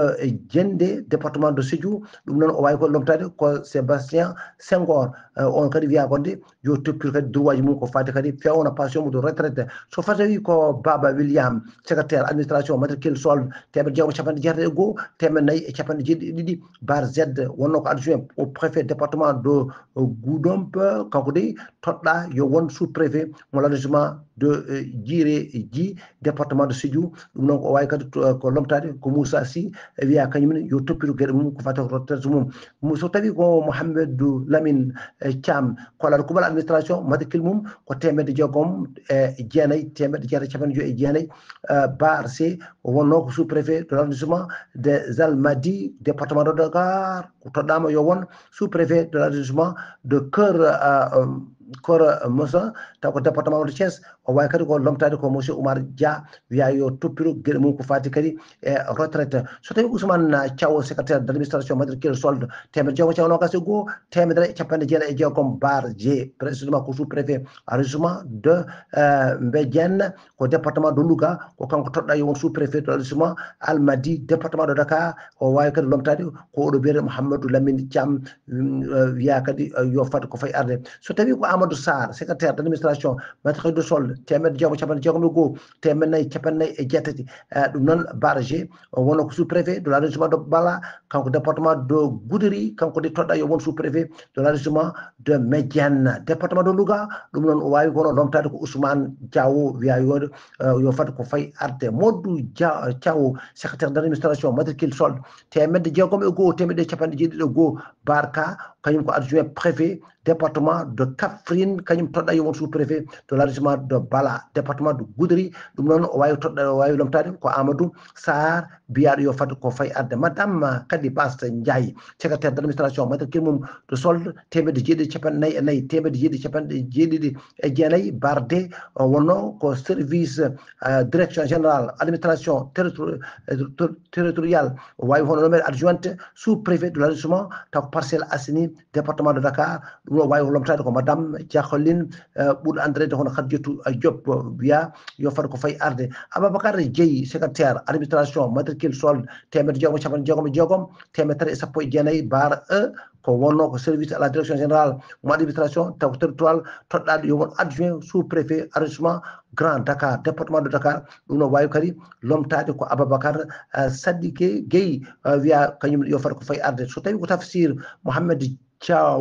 Diendé, département de Sédhiou. Ɗum noon o waawi ko lomtaade ko Sébastien Senghor. On kadi wiya gonde yo toppir kadi droit ji mum ko faati kadi fewna pension mum de retraite. So fatawi ko Baba William, secrétaire administration matricule solde teemedde jeegom e capanɗe jeetati e goo, teemedde nayi e capanɗe jeeɗiɗi e ɗiɗi, bar Z, wonno ko adjoint au préfet département de Goudomp, kanko dey toɗɗa yo won sous-préfet mo l'arrondissement de Djiré Dji. département de Sédhiou. Ɗum noon ko waawi kadi ko lomtaade ko Moussa Sy, e wiya kañum ne yo toppito geɗe mum ko fati ko retraite mum. So tawi ko Mouhamadou Lamine Thiam, ko alaa kuuɓal administration, matricule mum ko teemedde jeegom e jeenayi, teemedde jeetati capanɗe joyi e jeenayi, bar C, o wonnoo ko sous-préfet de l'arrondissement des Almadies, département de Dakar. Ko toɗɗaama yo won sous-préfet de l'arrondissement de Keur Keur Moussa, taw ko département de Thiès. O waawi kadi ko lomtaade ko monsieur Oumar Dia, wiya yo toppito geɗe mum ko fati kadi e retraite. So tawi Ousmane Thiaw, secrétaire d'administration, matricule solde teemedde jeegom e capanɗe noogaas e goo, teemedere e capanɗe jeenayi e jeegom, bar G, précisément ko sous-préfet arrondissement de Mbediène, ko département de Louga, ko kanko toɗɗaa yo won sous-préfet de l'arrondissement Almadies, département de Dakar. O waawi kadi lomtaade ko oɗo wiyetee Mouhamadou Lamine Thiam, wiya kadi yo fat ko fayi arde. So tawi ko Amadou Sarr, secrétaire d'administration, matricule de solde teemedde jeegom e capanɗe jeegom e goo, teemedde nayi capanɗe nayi e jeetati, ɗum noon bar G, o wonnoo ko sous-préfet de l'arrondissement de Bala, kanko département de Goudiri, kanko de toɗɗaa yo won sous-préfet de l'arrondissement de Médiane, département de Louga. Ɗum noon o waawi kono lomtaade ko Ousmane Diawo, wiya yo, yo fat ko fayi arde. Modou Dia-, Diawo, secrétaire d'administration, matricule solde teemedde jeegom e goo, teemedde capanɗe jeeɗiɗi e goo, bar K, kañum ko adjoint préfet département de Kaffrine, kañum toɗɗaa yo won sous-préfet de l'arrondissement de Bala, département de Goudiri. Ɗum noon o waawi toɗɗa, o waawi lomtaade ko Amadou Sarr, biyaaɗo yo fat ko fayi arde. Madame Kadi Basta Ndiaye, secrétaire d'administration, matricule mum de solde teemedde jeeɗiɗi capanɗe nayi e nayi, teemedde jeeɗiɗi capanɗe jeeɗiɗi e jeenayi, bar D, o wonnoo ko service, euh, direction générale administration territori-, euh, ter-, territoriale, o waawi hono nommé adjointe sous-préfet de l'arrondissement, taw ko Parcelles Assainies, département de Dakar. Ɗum o waawi lomtaade ko madame Diakholine, euh, ɓurɗo anndireede hono Khadijatou, euh, Diop, wiya yo fat ko fayi arde. Ababacar Dieye, secrétaire administration, matricule solde teemedde jeegom e capanɗe jeegom e jeegom, teemedde tati e sappo e jeenayi, bar E, ko wonnoo ko service à la direction générale mo administration taw ko territorial, toɗɗaaɗo yo won adjoint sous-préfet arrondissement Grand Dakar, département de Dakar. Ɗum no waawi kadi lomtaade ko Ababacar, euh, Sadike Gueye, euh, wiya kañum yo fat ko fayi arde. So tawi ko Tafsir Mohamed Thiaw,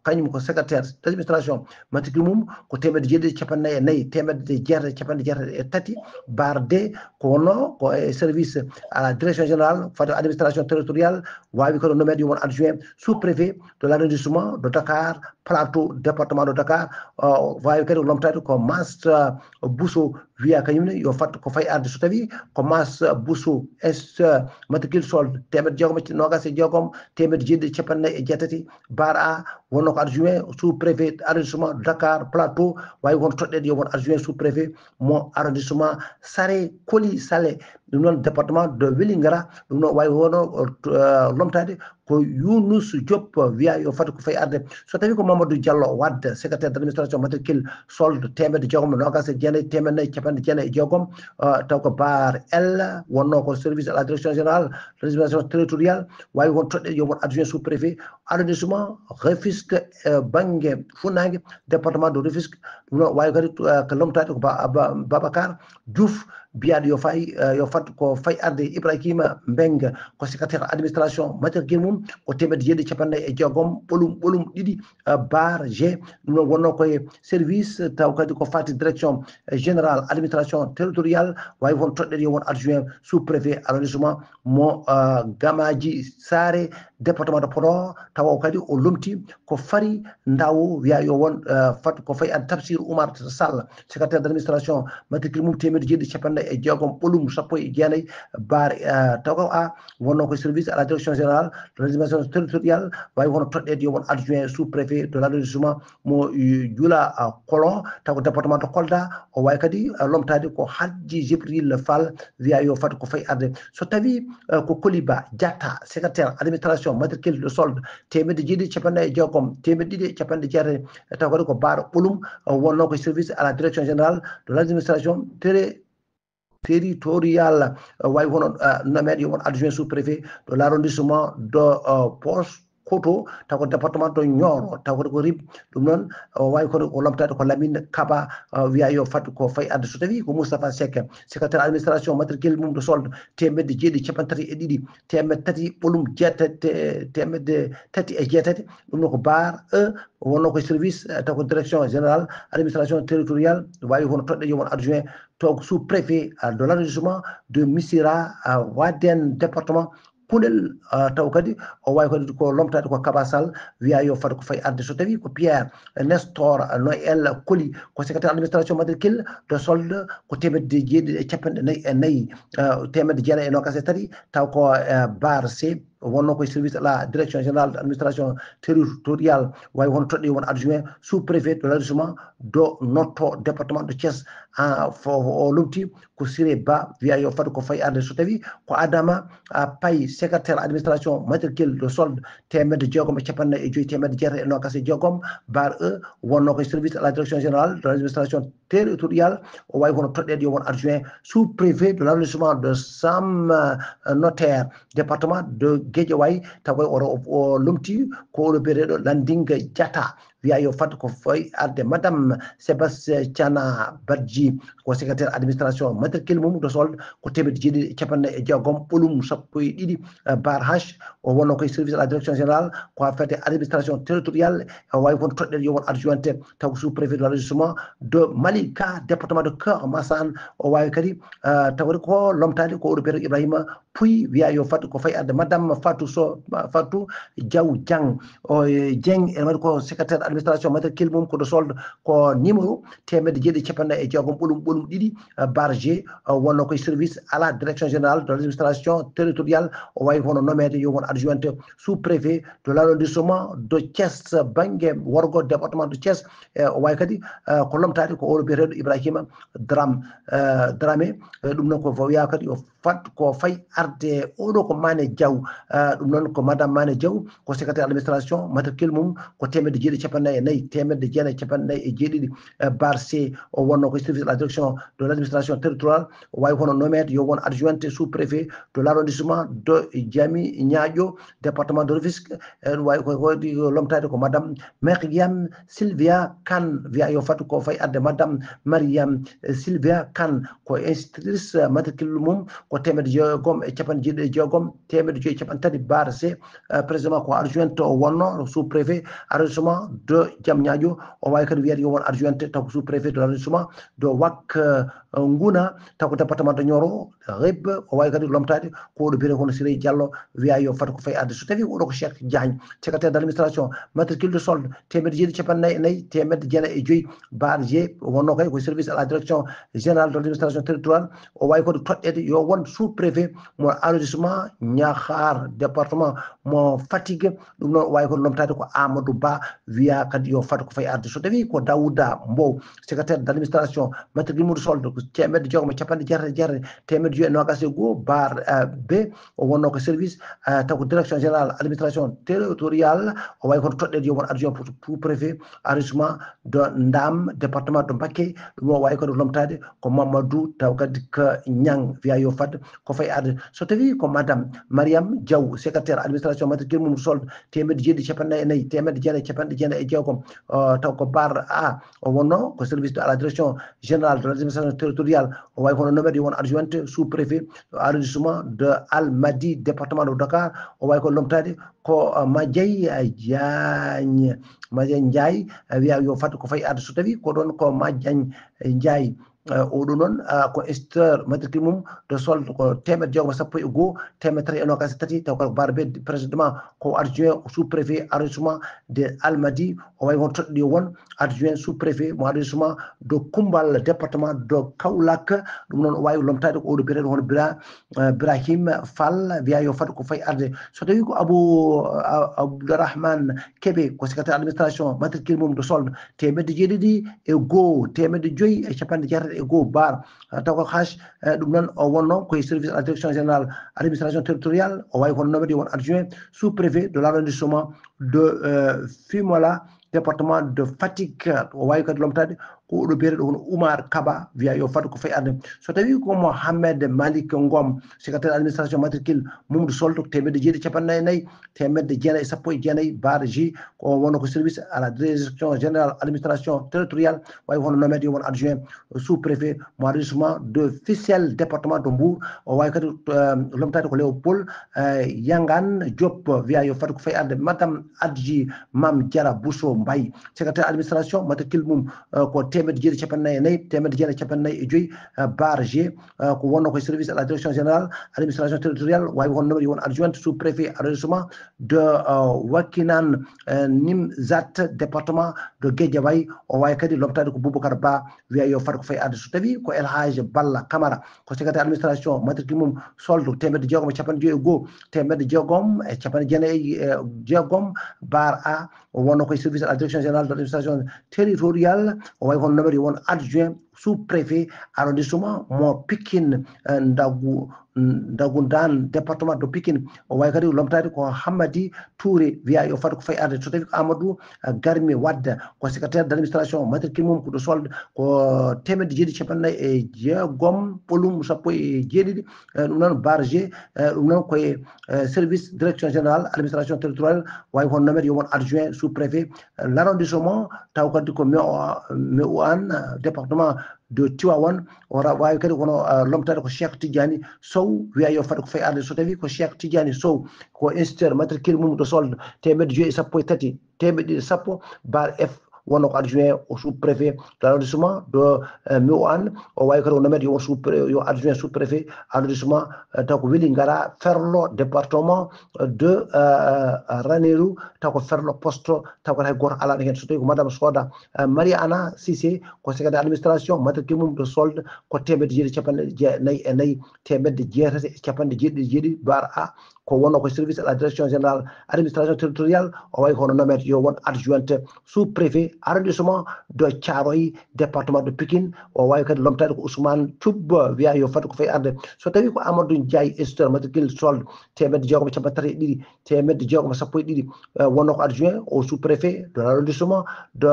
kañum ko secrétaire d'administration, matricule mum ko teemedde jeeɗiɗi capanɗe nayi e nayi, teemedde jeetati capanɗe jeetati e tati, bar D, ko wonnoo ko e service à la direction générale, fat administration territoriale, waawi kono nommeede yo won adjoint sous-préfet de l'arrondissement de Dakar Plateau, département de Dakar. Euh, waawi kadi lomtaade ko Mass, euh, Bousso, wiya kañum ne yo fat ko fayi arde. So tawi ko Mass Bousso, est, euh, matricule solde teemedde jeegom e noogaas e jeegom, teemedde jeeɗiɗi capanɗe nayi e jeetati, bar A, wonnoo ko adjoint sous-préfet arrondissement Dakar Plateau, waawi kono toɗɗeede yo won adjoint sous-préfet mo arrondissement Sare Koli Sale, ɗum noon département de Vélingara. Ɗum noon waawi hono, euh, lomtaade ko Younous Diop, wiya yo fat ko fayi arde. So tawi ko Mamadou Diallo Wade, secrétaire d'administration, matricule solde teemedde jeegom e noogaas e jeenayi, teemedde nayi capanɗe jeenayi e jeegom, euh, taw ko bar L, wonnoo ko service à la direction générale, l'administration territoriale, waawi won toɗɗeede yo won adjoint sous-préfet arrondissement Rufisque, euh, bannge funnaange, département de Rufisque. Ɗum noon waawi kadi, euh, ko lomtaade ko Ba-, Ba-, Babacar Diouf, biyaaɗo yo fay, euh, yo fat ko fayi arde. Ibrahima Mbengue, ko secrétaire administration, matricule mum ko teemedde jeeɗiɗi capanɗe nayi e jeegom, ɓolum, ɓolum ɗiɗi, euh, bar G. Ɗum noon wonnoo koye service, taw kadi ko fati direction, euh, générale administration territoriale, waawi won toɗɗeede yo won adjoint sous-préfet arrondissement mo, euh, Gamaji Saare, département de Podor, tawa o kadi o lomti ko Fari Ndawo, wiya yo won, euh, fat ko fayi arde. Tafsir Oumar Sall, secrétaire d'administration, matricule mum teemedde jeeɗiɗi capanɗe nayi e jeegom, ɓolum sappo e jeenayi, bar, euh, taw ko A, wonnoo ko service à la direction générale de l'administration territoriale, waawi hono toɗɗeede yo won adjoint sous-préfet de l'arrondissement mo, euh, Dioula, euh, Kolon, taw ko département de Kolda. O waawi kadi, euh, lomtaade ko Hadji Jibril Fall, wiya yo fat ko fayi arde. So tawi, euh, ko Koliba Diatta, secrétaire administration, matricule de solde teemedde jeeɗiɗi capanɗe nayi e jeegom, teemedde ɗiɗi e capanɗe jeetati, taw kadi ko bar ɓolum, euh, wonnoo ko service à la direction générale de l'administration terri-, territoriale, euh, waawi hono, euh, nommeede yo won adjoint sous-préfet de l'arrondissement de, euh, Pos-, Koto, taw ko département de Nioro, taw ko RIP. Ɗum noon, o waawi kono o lomtaade ko Lamine Kaba, uh, wiya yo fat ko fay arde. So tawi ko Moustapha Seck, secrétaire administration matricule mum de solde, teemedde jeeɗiɗi capanɗe tati e ɗiɗi, teemedde tati ɓolum jeetati, teemedde tati e jeetati. Ɗum noon ko bar E, wonno ko service, eh, taw ko direction générale administration territoriale, waawi hono toɗɗe yo won adjoint, taw ko sous préfet, eh, de l'arrondissement de Missira, eh, Wadène, département Koundél. Eh, taw kadi o waawi kadi ko lomtaade ko Kaba Sall, wiya yo fat ko fay arde. So tawi ko Pierre Nestor Noël Coly, ko secrétaire administration matricule de solde, ko teemedde jeeɗiɗi e capanɗe nayi e nayi, eh, teemedde jeenayi e noogaas e tati, taw ko, eh, bar C, wonno koye service à la direction générale de l'administration territoriale, waawi hono toɗɗe won adjoint sous préfet de l'arrondissement de Notto, département de Thiès. Ah, fo o lomti ko Siré Ba, wiya yo fat ko fay arde. So tawi ko Adama, ah, Paye, secrétaire administration matricule de solde, teemedde jeegom e capanɗe nayi e joyi, teemedde jeetati e noogaas e jeegom, bar E, wonno koye service à la direction générale de l'administration territoriale, o waawi hono toɗɗeede yo won adjoint sous préfet de l'arrondissement de Sam, euh, Notaire, département de Guédiawaye, taw koye o, o lomti ko oɗo biyeteeɗo Landing Diatta, wiya yo fat ko fay arde Madame Sebastiana Badji, ko secrétaire administration matricule mum de solde, ko teemedde jeeɗiɗi e capanɗe nayi e jeegom ɓolum sappo e ɗiɗi, eh, bar H, o wonno koye service à la direction générale, ko affaire de administration territoriale, o waawi kono toɗɗeede yo won adjointe, taw ko sous préfet de l'arrondissement de Malika, département de Keur Massane, o waawi kadi, eh, tawde ko lomtaade ko oɗo biyeteeɗo Ibrahima Pouy, wiya yo fat ko fay arde Madame Fatou Sow, Fatou Diaw Diang, o, eh, Dieng, ene waɗi ko secrétaire administration matricule mum ko de solde, ko numéro teemedde jeeɗiɗi capanɗe nayi e jeegom ɓolum ɓolum ɗiɗi, eh, bar G, eh, wonno koye service à la direction générale de l'administration territoriale, o waawi hono nommeede yo won adjointe sous préfet de l'arrondissement de Thiès, bannge worgo département de Thiès, eh, o waawi kadi, eh, ko lomtaade ko oɗo biyeteeɗo Ibrahima Dram-, eh, Dramé, eh, ɗum noon ko wiya kadi o fat ko fay arde oɗo ko Mané Diaw, eh, ɗum noon ko Madame Mané Diaw, ko secrétaire administration matricule mum ko teemedde jeeɗiɗi capanɗe nayi e nayi, teemedde jeenayi capanɗe nayi e jeeɗiɗi, eh, bar C, o wonno ko service de la direction de l'administration territoriale, o waawi hono nommeede yo won adjointe sous préfet de l'arrondissement de Diamniadio, département de Rufisque, en waawi ko, ko waɗi lomtaade ko Madame Mariam Sylvia Kane, wiya yo fat ko fay arde Madame Mariam, eh, Sylvia Kane, ko institutrice, eh, matricule mum ko teemedde jeegom e capanɗe jeeɗiɗi e jeegom, teemedde joyi e capanɗe tati bar C, eh, précisément ko adjointe o wonno sous préfet arrondissement de Diamniadio, o waawi kadi wiyeede yo won adjointe taw ko sous préfet de l'arrondissement de Ouack, eh, Ngouna, taw ko département de Nioro, RIP, o waawi kadi lomtaade ko oɗo biyeteeɗo hono Siré Diallo, wiya yo fat ko fay arde. So tawi oɗo ko Cheikh Diagne, secrétaire d'administration, matricule de solde, teemedde jeeɗiɗi capanɗe nayi e nayi, teemedde jeenayi e joyi, bar G, wonno kay ko service à la direction générale de l'administration territoriale, o waawi kadi toɗɗeede yo won sous préfet mo arrondissement Niakhar, département mo Fatick, ɗum noon o waawi kadi lomtaade ko Amadou Ba, wiya kadi yo fat ko fay arde. So tawi ko Daouda Mbow, secrétaire d'administration, matricule mum de solde, ko teemedde jeegom e capanɗe jeetati e jeetati, teemedde joyi e noogaas e goho, bar, eh, B, o wonno ko service, eh, taw ko direction générale administration territoriale, o waawi kono toɗɗeede yo won adjoint pour, pour préfet arrondissement de Ndam, département de Mbacké, ɗum o waawi kadi lomtaade ko Mamadou taw kadi ko Niang, wiya yo fat ko fay arde. So tawi ko Madame Mariam Diaw, secrétaire administration matricule mum de solde, teemedde jeeɗiɗi capanɗe nayi e nayi, teemedde jeenayi capanɗe jeenayi e jeegom, eh, taw ko bar A, o wonno ko service de la direction générale de l'administration territoriale, o waawi kono nommeede yo won adjointe sous préfet arrondissement de Almadies, département de Dakar, o waawi ko lomtaade ko, eh, Madiaye, eh, Diagne, Madiaye Ndiaye, eh, wiya yo fat ko fay arde. So tawi ko ɗon ko Madiaye Ndiaye, eh, oɗo noon, eh, ko instituteur matricule mum de solde ko teemedde jeegom e sappo e goho, teemedde tati e noogaas e tati, taw ko bar B, précisément ko adjoint sous préfet arrondissement de Almadies, o waawi won toɗɗo won adjoint sous préfet mo arrondissement de Koumbal, département de Kaolack, ɗum noon o waawi lomtaade ko oɗo biyeteeɗo hono Bira-, eh, Birahim Fall, wiya yo fat ko fay arde. So tawi ko Abou, a-, Abdourahmane Kébé, ko secrétaire administration matricule mum de solde, teemedde jeeɗiɗi e goho, teemedde joyi e capanɗe jeetati e goho bar, ah, taw ko H, eh, ɗum noon o wonno koye service à la direction générale administration territoriale, o waawi kono nommeede yo won adjoint sous préfet de l'arrondissement de, euh, Fimela, département de Fatick, o waawi kadi lomtaade ko oɗo biyeteɗo kono Oumar Kaba, wiya yo fad ko fayi arde. So tawi ko Mohamed Malik Ngom, secrétaire administration matricule mum de solde, teemedde jeeɗiɗi capanɗe nayi e nayi, teemedde jeenayi e sappo e jeenayi, barre G, ko wonno ko service à la direction générale administration territoriale, wawi hono nommé yo won adjoint sous préfet mo arrondissement de Fissel, département de Mbour. O wawi kadi lomtade ko Léopold Yangan Diop, wiya yo fad ko fayi arde madame Adji Mam Diara Bousso Mbaye, secrétaire administration matricule mum ko teemedde jeeɗiɗi capanɗe nayi e nayi, teemedde jeenayi capanɗe nayi e joyi, barre G, ko wonno ko service à la direction générale administration territoriale, wawi hono nommé yo won adjointe sous préfet arrondissement de Wakinan, Nimzat, département de Guédiawaye. O wawi kadi lomtade ko Boubacar Ba, wiya yo fad ko fayi arde. So tawi ko El Hadj Balla Camara, ko secrétaire administration matricule mum solde, teemedde jeegom e capanɗe joyi e goho, teemedde jeegom e capanɗe jeenayi e jeegom, barre A, o wonno koye service à la direction générale de l'administration territoriale, o wawi hono nommé yo won adjoint sous préfet arrondissement mo Pikine, Ndagu Ndagundan, département de Pikine. O wawi kadi lomtade ko Hammadi Touré, wiya yo fad ko fayi arde. So tawi ko Amadou Garmi Wadda, ko secrétaire d'administration matricule mum ko de solde, ko teemedde jeeɗiɗi capanɗe nayi e jeegom, ɓolum sappo e jeeɗiɗi, ɗum noon barre G, ɗum noon koye service direction générale administration territoriale, wawi hono nommé yo won adjoint sous préfet l'arrondissement, taw kadi ko Meouane, département de Tivaouane. O wawi kadi kono lomtade ko Cheikh Tidiane Sow, wiya yo fad ko fayi arde. So tawi ko Cheikh Tidiane Sow, ko instituteur matricule mum de solde, teemedde joyi e sappo e tati, teemedde ɗiɗi e sappo, barre F, wonno ko adjoint au sous-préfet de l'arrondissement de Meouane. O wawi kadi o nommé yo sous yo adjoint sous-préfet arrondissement, taw ko Wélingara, Ferlo, département de Ranérou, taw ko Ferlo poste, taw ko hay goto ala hen. So tawi ko madame Soda Mariana Cissé, ko secrétaire d'administration matricule mum de solde, ko teemedde jeeɗiɗi capanɗe jeenayi e nayi, teemedde jeetati e capanɗe jeeɗiɗi e jeeɗiɗi, barre A, ko wonno ko service à la direction générale administration territoriale. O wawi hono nommé yo won adjointe sous-préfet arrondissement de Thiaroye, département de Pikine. O wawi kadi lomtade ko Ousmane Thioub, wiya yo fad ko fayi arde. So tawi ko Amadou Ndiaye, instituteur matricule solde, teemedde jeegom e capanɗe tati e ɗiɗi, teemedde jeegom e sappo e ɗiɗi, wonno ko adjoint au sous-préfet de l'arrondissement de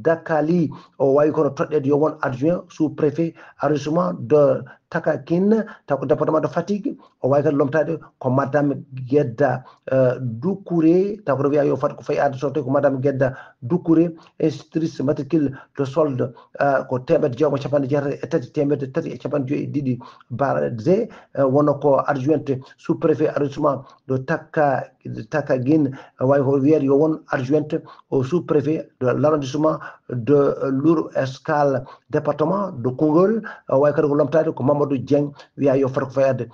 Dakali. O wawi kono toɗɗede yo won adjoint sous-préfet arrondissement de Takakin, taw ko département de Fatick. O wawi kadi lomtade ko madame Gedda Doucouré, taw ko wiya yo fad ko fayi arde. So tawi ko madame Gedda Doucouré, institutrice matricule de solde, ko teemedde jeegom e capanɗe jeetati e tati, teemedde tati e capanɗe joyi e ɗiɗi, barre Z, wonno ko adjointe sous-préfet arrondissement de Taka Takagin, wawi ko wiyede yo won adjointe au sous-préfet de l'arrondissement de Lour Escale, département de Koungheul. Wawi kadi ko lomtade ko Mamadou Dieng, wiya yo fad ko fayi arde.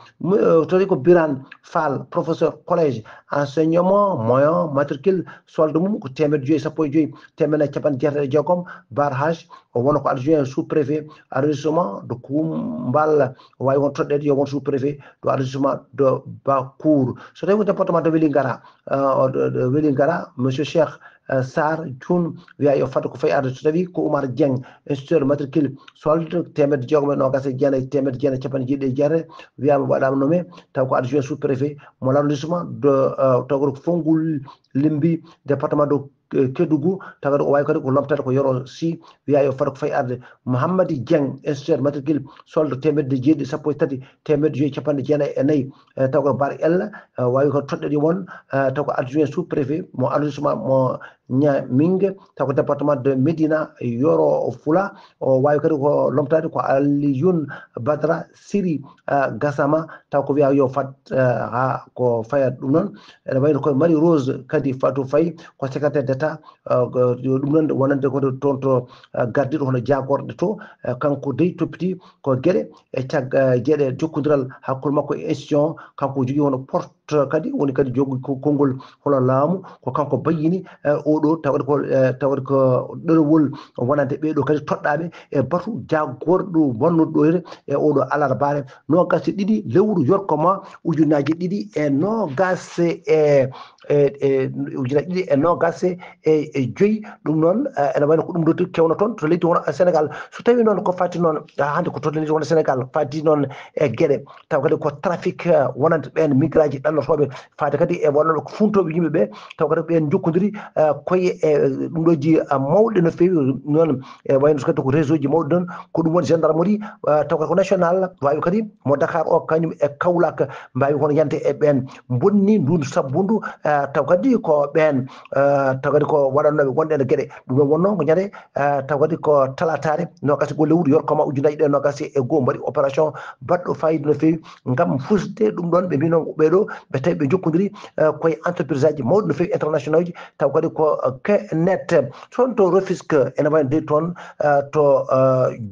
Tawi ko Birane Fall, professeur collège enseignement moyen, matricule solde mum ko teemedde joyi e sappo e joyi, teemedde nayi capanɗe jeetati e jeegom, barre H. O wonno ko adjoint sous-préfet arrondissement de Koumbal. O wawi won toɗɗede yo won sous-préfet de arrondissement de Bakour. So tawi ko département de Wélingara, Wélingara, monsieur Cheikh Sarr Thioune, wiya yo fad ko fayi arde. So tawi ko Oumar Dieng, instituteur matricule solde, teemedde jeegom e nogas e jeenayi, teemedde jeenayi capanɗe jeeɗiɗi e jeetati, wiyama waɗama nommé, taw ko adjoint sous-préfet mo l'arrondissement de, taw ko Fongolimbi, département de Kédougou, taw kadi o wawi kadi ko lomtade ko Yoro Sy, wiya yo fad ko fayi arde. Mouhammadi Dieng, instituteur matricule solde, teemedde jeeɗiɗi sappo e tati, teemedde joyi capanɗe jeenayi e nayi, taw ko barre L, wawi ko toɗɗede won, taw ko adjoint sous-préfet mo arrondissement mo Niaming, taw ko département de Médina Yoro Fula. O wawi kadi ko lomtade ko Alioune Badara Siri Gassama, taw ko wiya yo fad ha ko fayat ɗum noon. Ene wayno ko Marie Rose kadi Fatou Faye, ko secrétaire d'état, ɗum noon wonande ko toon to gardiɗo hono jagorɗe to, kanko dey toppiti ko gueɗe e cagga gueɗe jokkodiral hakkude makko e institution, kanko jogui hono porte kadi woni kadi jogui konngol hono laamu, ko kanko bayyini oɗo tawde ko tawde ko ɗerewol wonande ɓeɗo kadi toɗɗaɓe e batu jagorɗo wonnuɗo ɗo e oɗo alarbaare nogas e ɗiɗi lewru yorkoma ujunaji ɗiɗi e nogas e e ujunaji ɗiɗi e nogas e joyi. Ɗum noon ene wayno ko ɗum ɗo kewno toon to leydi wona Sénégal. So tawi noon ko fati noon hande ko to leydi wona Sénégal fati noon e gueɗe taw kadi ko trafic wonande ɓen migraji ɗannotoɓe fade kadi e wonnoɓe ko funtoɓe yimɓeɓe taw kadi ɓen jokkodiri koye e ɗum ɗo ji mawɗe no feewi noon, e wayno kadi ko réseau ji mawɗi noon, ko ɗum woni gendarmerie, taw kadi ko national, waawi kadi mo Dakar o kañum e Kaolack mbaawi kono yande e ɓeen bonni ndun sabbundu, taw kadi ko ɓeen, taw kadi ko waɗannooɓe wonɓe e Guédé. Ɗum ɗon wonnoo ko ñande, taw kadi ko talataare nogas goo lewru yorkoma ujunnaji ɗiɗi nogas e goo, mbaɗi opération baɗɗo fayida no feewi ngam fusde ɗum ɗon. Ɓe mbino ɓeeɗo ɓe tawi ɓe jokkondiri koye entreprise aji mawɗi no feewi, international uji, taw kadi ko Knet. Toon to Rufisque ene wayno dey toon, to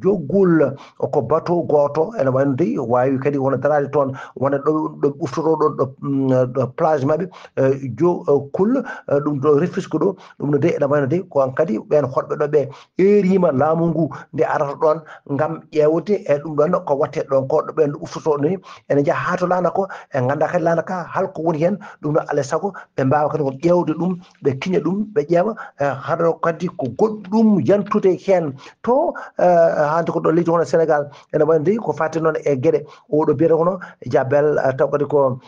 Jogul ko bateau gooto ene wayno dey waawi kadi wona daraade toon, wona ɗo ɗo ɓuftoto ɗo ɗo plage maɓɓe, Jokul, ɗum ɗo Rufisque ɗo. Ɗum no dey ene wayno dey ko an kadi ɓeen hoɗɓe ɗo ɓe eeriima laamu ngu nde arata ɗoon ngam ƴeewde e ɗum ɗoon ko waɗte ɗoon ko ɗo ɓeen ɗo ɓuftoto ni, ene njaha haa to laana ko, e ngannda kadi laana ka hol ko woni heen. Ɗum ɗo alaa e sago ɓe mbaawa kadi ko ƴeewde ɗum, ɓe kiña ɗum, ɓe ƴeewa, e hade kadi ko goɗɗum yantude heen to, e hannde ko ɗo leydi hono Sénégal ene wayi ndi ko faati noon e geɗe oɗo biyata hono Jabel, e taw kadi ko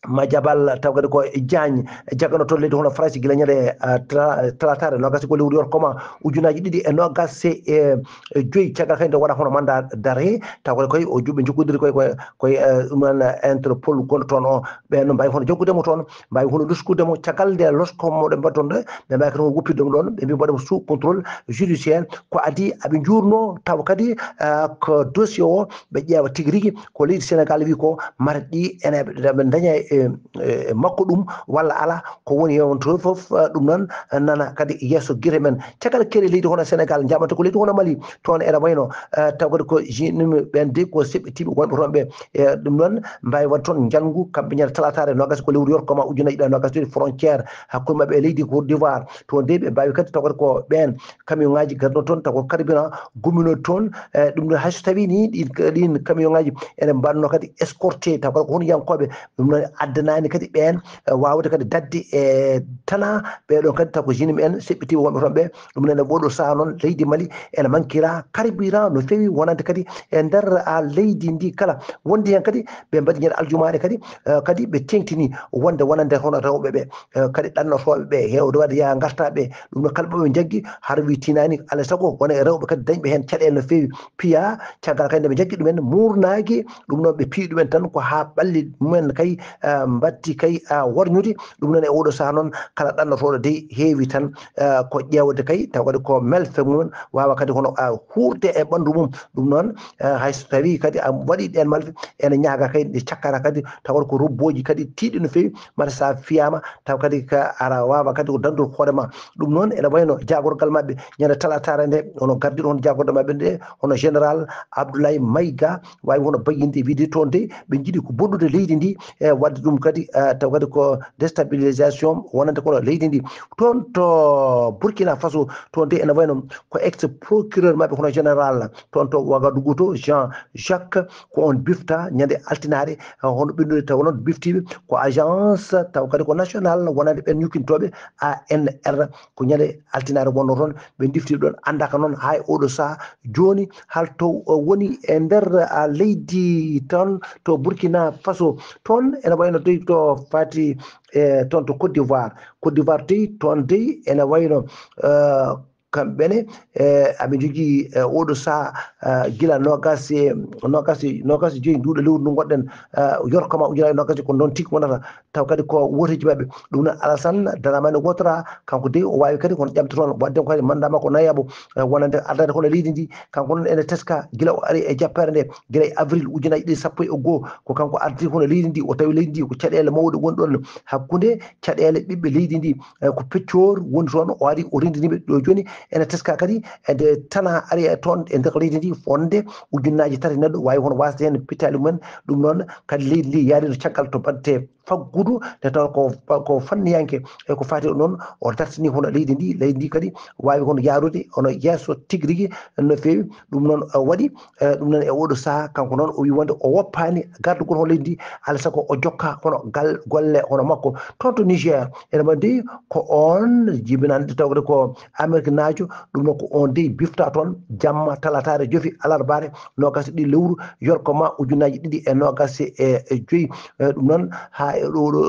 Madiambal, taw kadi ko Diagne, jagganoo toon leydi hono Farayse gila ñande, eh, tala-, talataare noogas ko lewru yor koma ujunaaji ɗiɗi e noogas e, e joyi, caggal kadi nde waɗa hono mandat d'arrêt, taw kadi koye o juɓɓe jokkodiri koye, koye, koye, eh, ɗum noon, eh, Interpol gonɗo toon o, ɓeen no mbaawi hono jaggude mo toon, mbaawi hono luskude mo caggal nde losko mo ɗe mbaɗ toon ɗe, ɓe mbaawi kadi hono wuppitde mo ɗoon, ɓe mbi mbaɗa mo sous contrôle judiciaire, ko adii aɓe njuurnoo taw kadi, eh, ko dossier o ɓe ƴeewa tigi rigi ko leydi Sénégal wi ko mata ɗi ene ɓe daña e, e, e makko ɗum walla ala, ko woni heen to fof, eh, ɗum noon nana kadi yeeso gite men. Caggal keeri leydi hono Sénégal, njaɓanta ko leydi hono Mali, toon ene wayno, eh, taw kadi ko jinnuɓe ɓeen de ko seɓɓitiiɓe wonɓe toon ɓe, eh, ɗum noon mbaawi waɗde toon njanngu kamɓe ñande talataare noogas ko lewru yor koma ujunnaji ɗiɗi e noogas e ɗiɗi frontière hakkunde maɓɓe e leydi Côte d'Ivoire. Toon de ɓe mbaawi kadi taw kadi ko ɓeen camion ŋaaji garno toon, taw ko carburant gumminoo toon. Eh, ɗum ɗo hay so tawii ni ɗin, ɗin camion ŋaaji ene mbaɗno kadi escorté, taw kadi ko hono yankooɓe, ɗum noon addanaani kadi ɓeen, eh, waawde kadi daɗde e tana ɓee ɗoon kadi, taw ko jinnuɓe en seɓɓitiiɓe wonɓe toon ɓe. Ɗum noon e oɗo sahaa noon leydi Mali ene mankira carburant no feewi wonande kadi e nder, a, leydi ndi kala. Wondi heen kadi ɓe mbaɗi ñande aljumaare kadi, eh, kadi ɓe teŋtini wonde wonande hono rewɓe ɓe, eh, kadi ɗannotooɓe ɓe heewde waɗde yaa ngartaa ɓe. Ɗum noon kala ɓe njaggi hara wi tinaani alaa e sago wona e rewɓe kadi dañɓe heen caɗeele no feewi piya, caggal kadi nde ɓe njaggi ɗumen muurnaaki, ɗum noon ɓe piyi ɗumen tan ko haa ɓalli mumen kay, eh, mbatti kay, eh, warñude. Ɗum noon e oɗo sahaa noon kala ɗannotooɗo dey heewi tan, eh, ko ƴeewde kay taw kadi ko malfaiteur mum waawa kadi hono, eh, huurde e ɓanndu mum. Ɗum noon, eh, hay so tawii kadi a waɗii ɗeen malfaiteur ene ñaaga kadi nde cakkata kadi taw kadi ko robbooji kadi tiiɗɗi no feewi, mata so a fiyaama taw kadi ka ara waawa kadi ko danndude hoore ma. Ɗum noon ene wayno jaagorgal maɓɓe ñande talataare nde, hono gardiiɗo hono jaagorgal maɓɓe nde, hono général Abdoulaye Maïga, waawi hono bayyinde wiide toon de ɓe njiɗi ko bonnude leydi ndi, e waɗde ɗum kadi, eh, taw kadi ko déstabilisation wonande kono leydi ndi. Toon to Burkina Faso, toon de ene wayno ko ex procureur maɓɓe hono général toon to Ouagadougou to, Jean Jacques, ko on bifta ñande altinaare, eh, hono ɓennude taw noon biftiiɓe ko agence taw kadi ko national wonande ɓen ñukkintooɓe A N R, ko ñande altinaare wonno toon ɓe ndifti ɗoon, anndaka noon haa e oɗo sahaa jooni hol to o woni e nder, a, leydi toon to Burkina Faso. Toon ene wayno dey to fati e toon to Côte d'Ivoire. Côte d'Ivoire dey toon dey ene wayno, eh, kamɓe ne, eh, aɓe njogii, eh, oɗo sahaa, eh, gila noogas e, noogas e, noogas e joyi nduuɗo lewru ndu ngonɗen, eh, yor koma ujunaaji noogas e ko noon tigi wonata. Taw kadi ko wooteeji maɓɓe. Ɗum noon Alassane Dramane Ouattara, kanko dey o waawi kadi kono ƴamta toon, waɗde kadi mandat makko nayaɓo, eh, wonande ardade hono leydi ndi. Kanko noon ene teska gila o ari e jappeere nde, gila e avril ujunaaji ɗiɗi sappo e goo, ko kanko ardii hono leydi ndi, o tawi leydi ndi ko caɗeele mawɗe woni ɗoon hakkunde caɗeele ɓiɓɓe leydi ndi, eh, ko peccoor woni toon, o ari o renndini ɓe ɗo jooni. Ene teska kadi e nde tana ari e toon e nder leydi ndi, wonde ujunnaaji tati neɗɗo waawi hono waasde heen pittaali mumen. Ɗum noon kadi leydi ndi yaari no caggal to baɗte faggudu, nde taw ko, ko fanniyanke, e ko faati o noon, o dartini hono leydi ndi, leydi ndi kadi waawi hono yaarude hono yeeso tigi rigi no feewi. Ɗum noon, eh, waɗi, eh, ɗum noon e oɗo sahaa, kanko noon o wi wonde o woppaani gardugol hono leydi ndi, alaa sago o jokka hono gal-, golle hono makko. Toon to Niger, ene waɗi ko on jibinande tawde ko Ameriknaajo Ɗum noon ko on dey bifta toon jamma talataare jofi alarbaare noogaas e ɗiɗi lewru yorko ma ujunnaaji ɗiɗi e noogaas e joyi. Ɗum noon haa e ɗo ɗo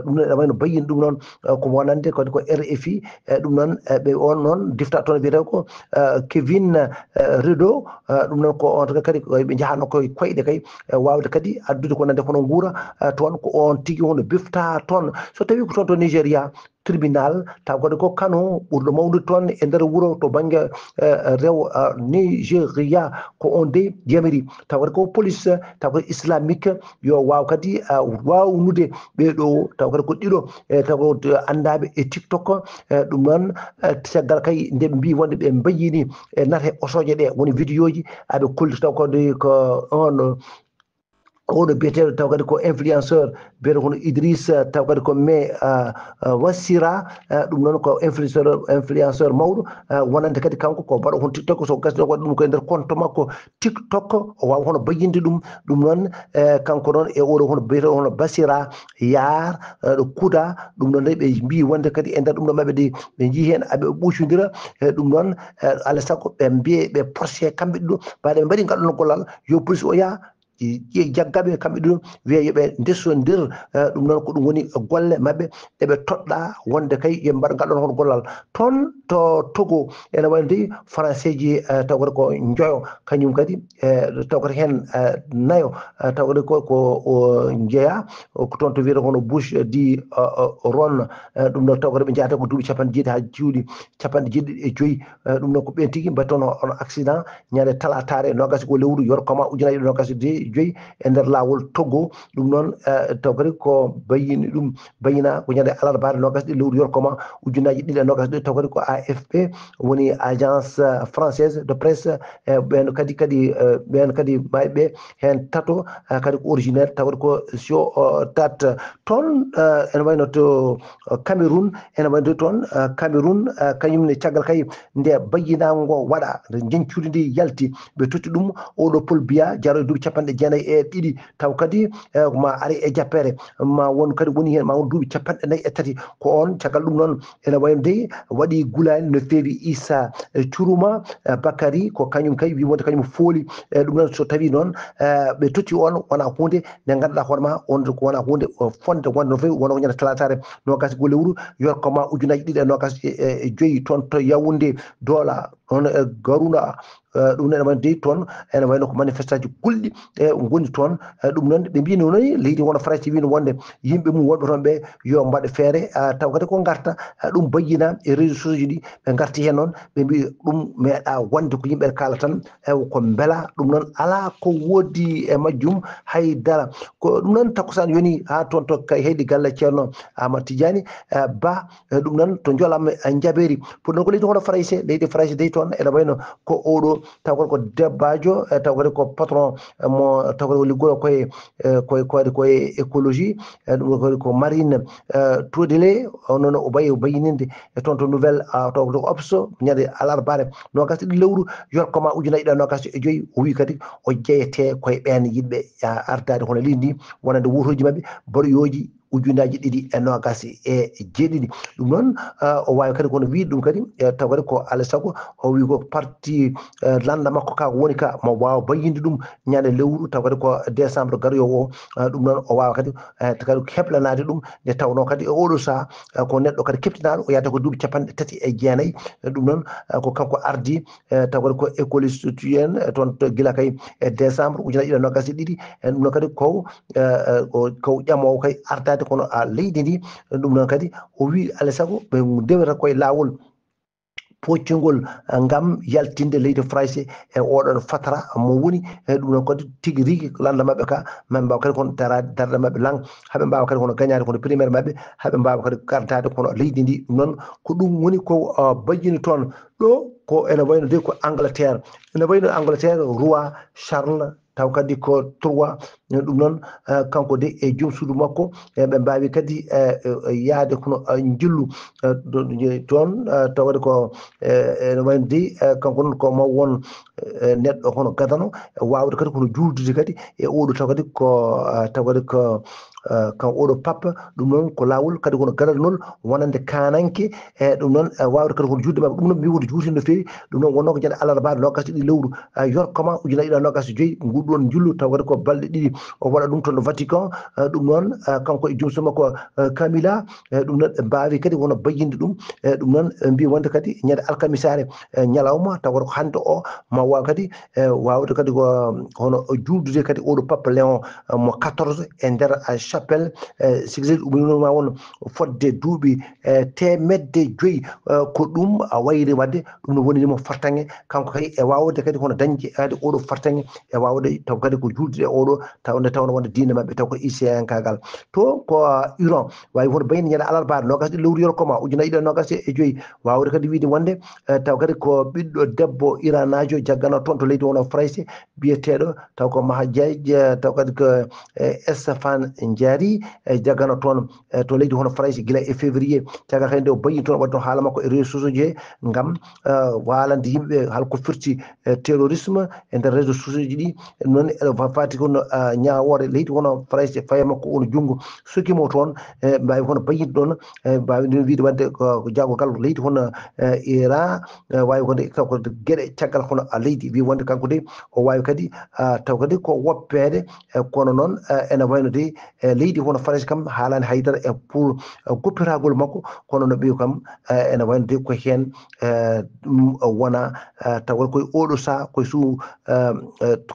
ɗum noon ene wayno bayyini ɗum noon ko wonande kadi ko R F I. Ɗum noon ɓe on noon bifta toon wiyetee ko Kevin Redo. Ɗum noon ko on kadi ɓe njahaano koye koyɗe kay waawde kadi addude ko nande kono nguura toon ko on tigi hono bifta toon so tawi ko toon to Nigeria tribunal taw kadi ko Kano ɓurɗo mawnude toon e nder wuro to bannge rewo Nigeria ko on dey yamiri taw kadi ko police taw kadi islamique yo waaw kadi waawnude ɓee ɗo taw kadi ko ɗiɗo e taw kadi anndaaɓe e TikTok. Ɗum noon caggal kay nde ɓe mbii wonde ɓe mbayyini e nate osooje ɗe woni vidéo ji aɓe kolli taw kadi ko on oɗo biyeteeɗo taw kadi ko influenceur biyeteeɗo kono Idriss taw kadi ko me Wasira. Ɗum noon ko influenceur influenceur mawɗo wonande kadi kanko ko mbaɗo hono TikTok so gasno waɗi ɗum koye nder compte makko TikTok o waawa hono bayyinde ɗum. Ɗum noon kanko noon e oɗo hono biyeteeɗo hono Basira Yaar ɗo Kuda. Ɗum noon de ɓe mbii wonde kadi e nder ɗum ɗo maɓɓe de ɓe njii heen aɓe ɓuucondira. Ɗum noon alaa sago ɓe mbiye ɓe porse kamɓe ɗiɗo mbaɗa ɓe mbaɗi ngal ɗon gollal yo police o yaha ƴe jaggaɓe kamɓe ɗum wiya yoɓe ndesondir. Ɗum noon ko ɗum woni golle maɓɓe ɗeɓe toɗɗa wonde kay yoɓe mbaɗ ngal ɗon hon gollal toon to Togo. Ene wayno dey français ji tawkata ko njoyo kañum kadi tawkata heen nayo tawkata ko ko jeeya ko toon to wiyata kono bouche di ron. Ɗum ɗo tawkata ɓe njahata ko duuɓi capanɗe jeeɗi haa juuɗi capanɗe jeeɗiɗi e joyi. Ɗum noon ko ɓeen tigi mbaɗi toon on accident ñande talataare noogaas e goo lewru yorkoma ujunaaji ɗiɗi noogaas e joyi e nder laawol Togo. Ɗum noon taw kadi ko bayyini ɗum bayyina ko ñande alarbaare noogaas ɗiɗi lewru yorkoma ujunaaji ɗiɗi e noogaas ɗiɗi taw kadi ko A F P woni agence française de presse. Ɓeen kadi kadi ɓeen kadi mayɓe heen tato kadi ko originaire taw kadi ko sio tat toon ene wayno to Cameroun. Ene wayno toon Cameroun kañum ne caggal kay nde bayyinaango ngo waɗa nde njeñcudi ndi yalti ɓe totti ɗum oɗo Paul Biya jaro e duuɓi capanɗe jeenayi e ɗiɗi taw kadi ma ari e jappere ma won kadi woni heen ma won duuɓi capanɗe nayi e tati. Ko on caggal ɗum noon ene wayno dey waɗi gulaani no feewi Issa Curuma Bakary ko kañum kay wi wonde kañum fooli. Ɗum noon so tawi noon ɓe totti on wona hunde nde ngannduɗaa hoore ma on ko wona hunde fonde wonde no feewi wona ko ñande talataare noogaas e goo lewru yorkoma ujunaaji ɗiɗi e noogaas e joyi toon to Yaoundé Douala on e Garoua. Ɗum ene wayno dey toon ene wayno ko manifestation ji kulɗi e ngoni toon. Ɗum noon ɓe mbii noon leydi wona Farayse wino wonde yimɓe mum wonɓe toon ɓe yo mbaɗ feere taw kadi ko ngarta ɗum bayyina e réseau sociaux ji ɗi ɓe ngarti heen noon ɓe mbii ɗum meeɗa wonde ko yimɓe kaala tan. Ewa ko mbela ɗum noon alaa ko woodi e majjum hay dara. Ko ɗum noon takkusaan yoni haa toon to kay heydi galle ceerno Amadou Tidiani Ba. Ɗum noon to njolam njabeeri pour ɗon ko leydi hono Farayse leydi Farayse dey toon ene wayno ko oɗo taw kadi ko debbaajo taw kadi ko patron mo taw kadi ko liggoyo koye koye koye koye écologie. Ɗum kadi ko Marine Todele o noon o bayi o bayininde e toon to nouvelle to obs ñande alarbaare noogaas e ɗiɗi lewru yorkoma ujunaaji ɗiɗi noogaas e joyi o wi kadi o jeyete koye ɓeen yiɗɓe ardaade hono leydi ndi wonande wotooji maɓɓe baroyooji ujunaaji ɗiɗi e noogaas e jeeɗiɗi. Ɗum noon o waawi kadi kono wiide ɗum kadi taw kadi ko alaa sago o wi ko parti lannda makko ka woni ka mo waawa bayyinde ɗum ñande lewru taw kadi ko décembre garoyo o. Ɗum noon o waawa kadi kadi heblanaade ɗum nde tawnoo kadi e oɗo saha ko neɗɗo kadi keptinaaɗo o yahata ko duuɓi capanɗe tati e jeenayi. Ɗum noon ko kanko ardi taw kadi ko écoliste tuyen toon to gila kay e décembre ujunaaji ɗiɗi e noogaas e ɗiɗi. Ɗum noon kadi ko ko ƴamoowo kay ardaade kono leydi ndi. Ɗum noon kadi o wii alaa sago ɓe ndewata koye laawol poccungol ngam yaltinde leydi Farayse e oɗon fatara mo woni. E ɗum noon kadi tigi rigi lannda maɓɓe ka maɓe mbaawa kadi kono daraade darde maɓɓe lang haɓe mbaawa kadi kono gañaade kono primaire maɓɓe haɓe mbaawa kadi gardaade kono leydi ndi. Ɗum noon ko ɗum woni ko bayyini toon ɗo ko ene wayno de ko Angleterre ene wayno Angleterre roi Charles taw kadi ko trois. Ɗum noon kanko de e joom suudu makko ɓe mbaawi kadi yahde kono njillu toon taw kadi ko ene wayno de kanko noon ko maw won neɗɗo hono gadano waawde kadi kono juuldude kadi e oɗo taw kadi ko taw kadi ko kan oɗo papa. Ɗum noon ko laawol kadi kono gadanol wonande kananke, e ɗum noon wawde kadi kono juutde maɓɓe. Ɗum noon mbi wonde juuti no feewi. Ɗum noon wonnoo ko ñande alarba nokkas ɗiɗi lewru yorkoma ujuna ɗiɗa nokkas e joyi, ngu ɗon njullu taw kadi ko balɗe ɗiɗi o waɗa ɗum toon Vatican. Ɗum noon kanko e jumso makko Camilla, ɗum noon ɓe mbaawi kadi wono bayyinde ɗum. Ɗum noon ɓe mbi wonde kadi ñande alkamisaare ñalawma taw kadi ko hannde o ma waaw kadi e wawde kadi ko hono juuldude kadi oɗo papa Léon mo quatorze e nder chapelle. Sigi sigi uminoma won fodde duuɓi e temedde joyi. Ko ɗum a wayri wadde ɗum no wonini mo fartange kanko kay e wawde kadi hono dañde kadi oɗo fartange e wawde taw kadi ko juuldude oɗo taw nde tawno wonde diine maɓɓe taw ko isiyankagal. To ko Iran wawi hono bayni ñande alarba nogas ɗi lewru yorkoma ujuna ɗiɗi nogas e joyi. Wawde kadi wiide wonde taw kadi ko ɓiɗɗo debbo iranajo jaggano toon to leydi wono Farayse biyeteeɗo taw ko Maha Diaye, taw kadi ko Estefan Diary, jaggano toon to leydi hono Farayse gila e février. Caggal kadi nde o bayi toon waɗi toon haala makko e réseau sociaux ji he ngam waalande yimɓe ɓe hol ko firti terrorisme e nder réseau sociaux ji ɗi. Noon eɗo fati kono ñawoore leydi hono Farayse faye makko ono junngo sokimo toon. Mbawi kono bayinde ɗon mbawi ɗum wiide wadde ko jaagogal leydi hono Iran wawi wonde ko geɗe caggal kono a leydi wi wonde kanko de o wawi kadi taw kadi ko woppeede. Kono noon ene wayno de leydi hono Farayse kam haalani haydara e pour goppitagol makko. Kono no ɓeyo kam ene wayno de ko heen wona taw kadi koye oɗo saha koye sous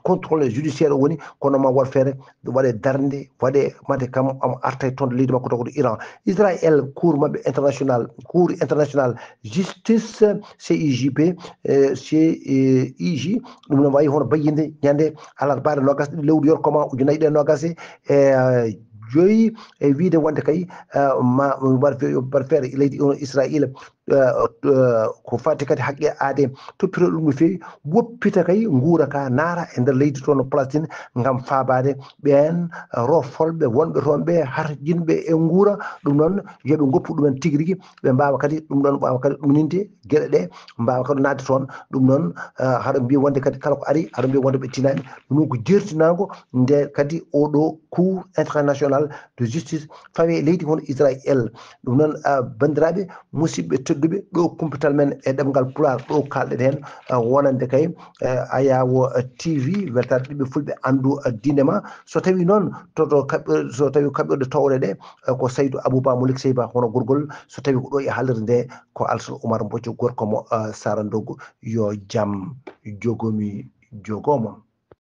contrôle judiciaire o woni. Kono ma waɗ feere waɗe darnde waɗe mate kam omo arta e toon leydi makko taw ko to Iran. Israël cour maɓɓe international cour international justice C I J P, C I J ɗum no wawi hono bayyinde ñande alarbaɗe nogas ɗiɗi lewru yorkoma ujunnaji ɗiɗi nogas e joyi e wiide wonde kay ma mbaɗ feere leydi on Israël ko fati kadi haqqe aade toppito ɗum no feewi woppita kay nguura ka naara e nder leydi toon Palestine ngam faabaade ɓeen rofolɓe wonɓe toon ɓe harjinɓe e nguura. Ɗum noon yoɓe goppu ɗumen tigi rigi ɓe mbawa kadi ɗum ɗon mbawa kadi ɗumninde geɗe ɗe mbawa kadi nadde toon. Ɗum noon haɗa mbiya wonde kadi kala ko ari haɗa mbiya wonde ɓe tinani ɗum noon ko jertinago nde kadi oɗo cour international de justice fawe leydi hono Israël. Ɗum noon bandiraɓe musidɓe tedduɓe ɗo kumpital men e ɗemgal pular ɗo kalɗen hen wonande kay ayawo T V weltaare ɓiɓɓe fulɓe andu diine ma. So tawi noon toto kaɓɓir so tawi kaɓɓirɗe towɗe ɗe ko Saydou Abouba mo Likseyba hono gorgol. So tawi ko ɗo e haalirde nde ko Alsan Oumar Mboco gorko mo Sarandogo. Yo jam jogomi jogomo.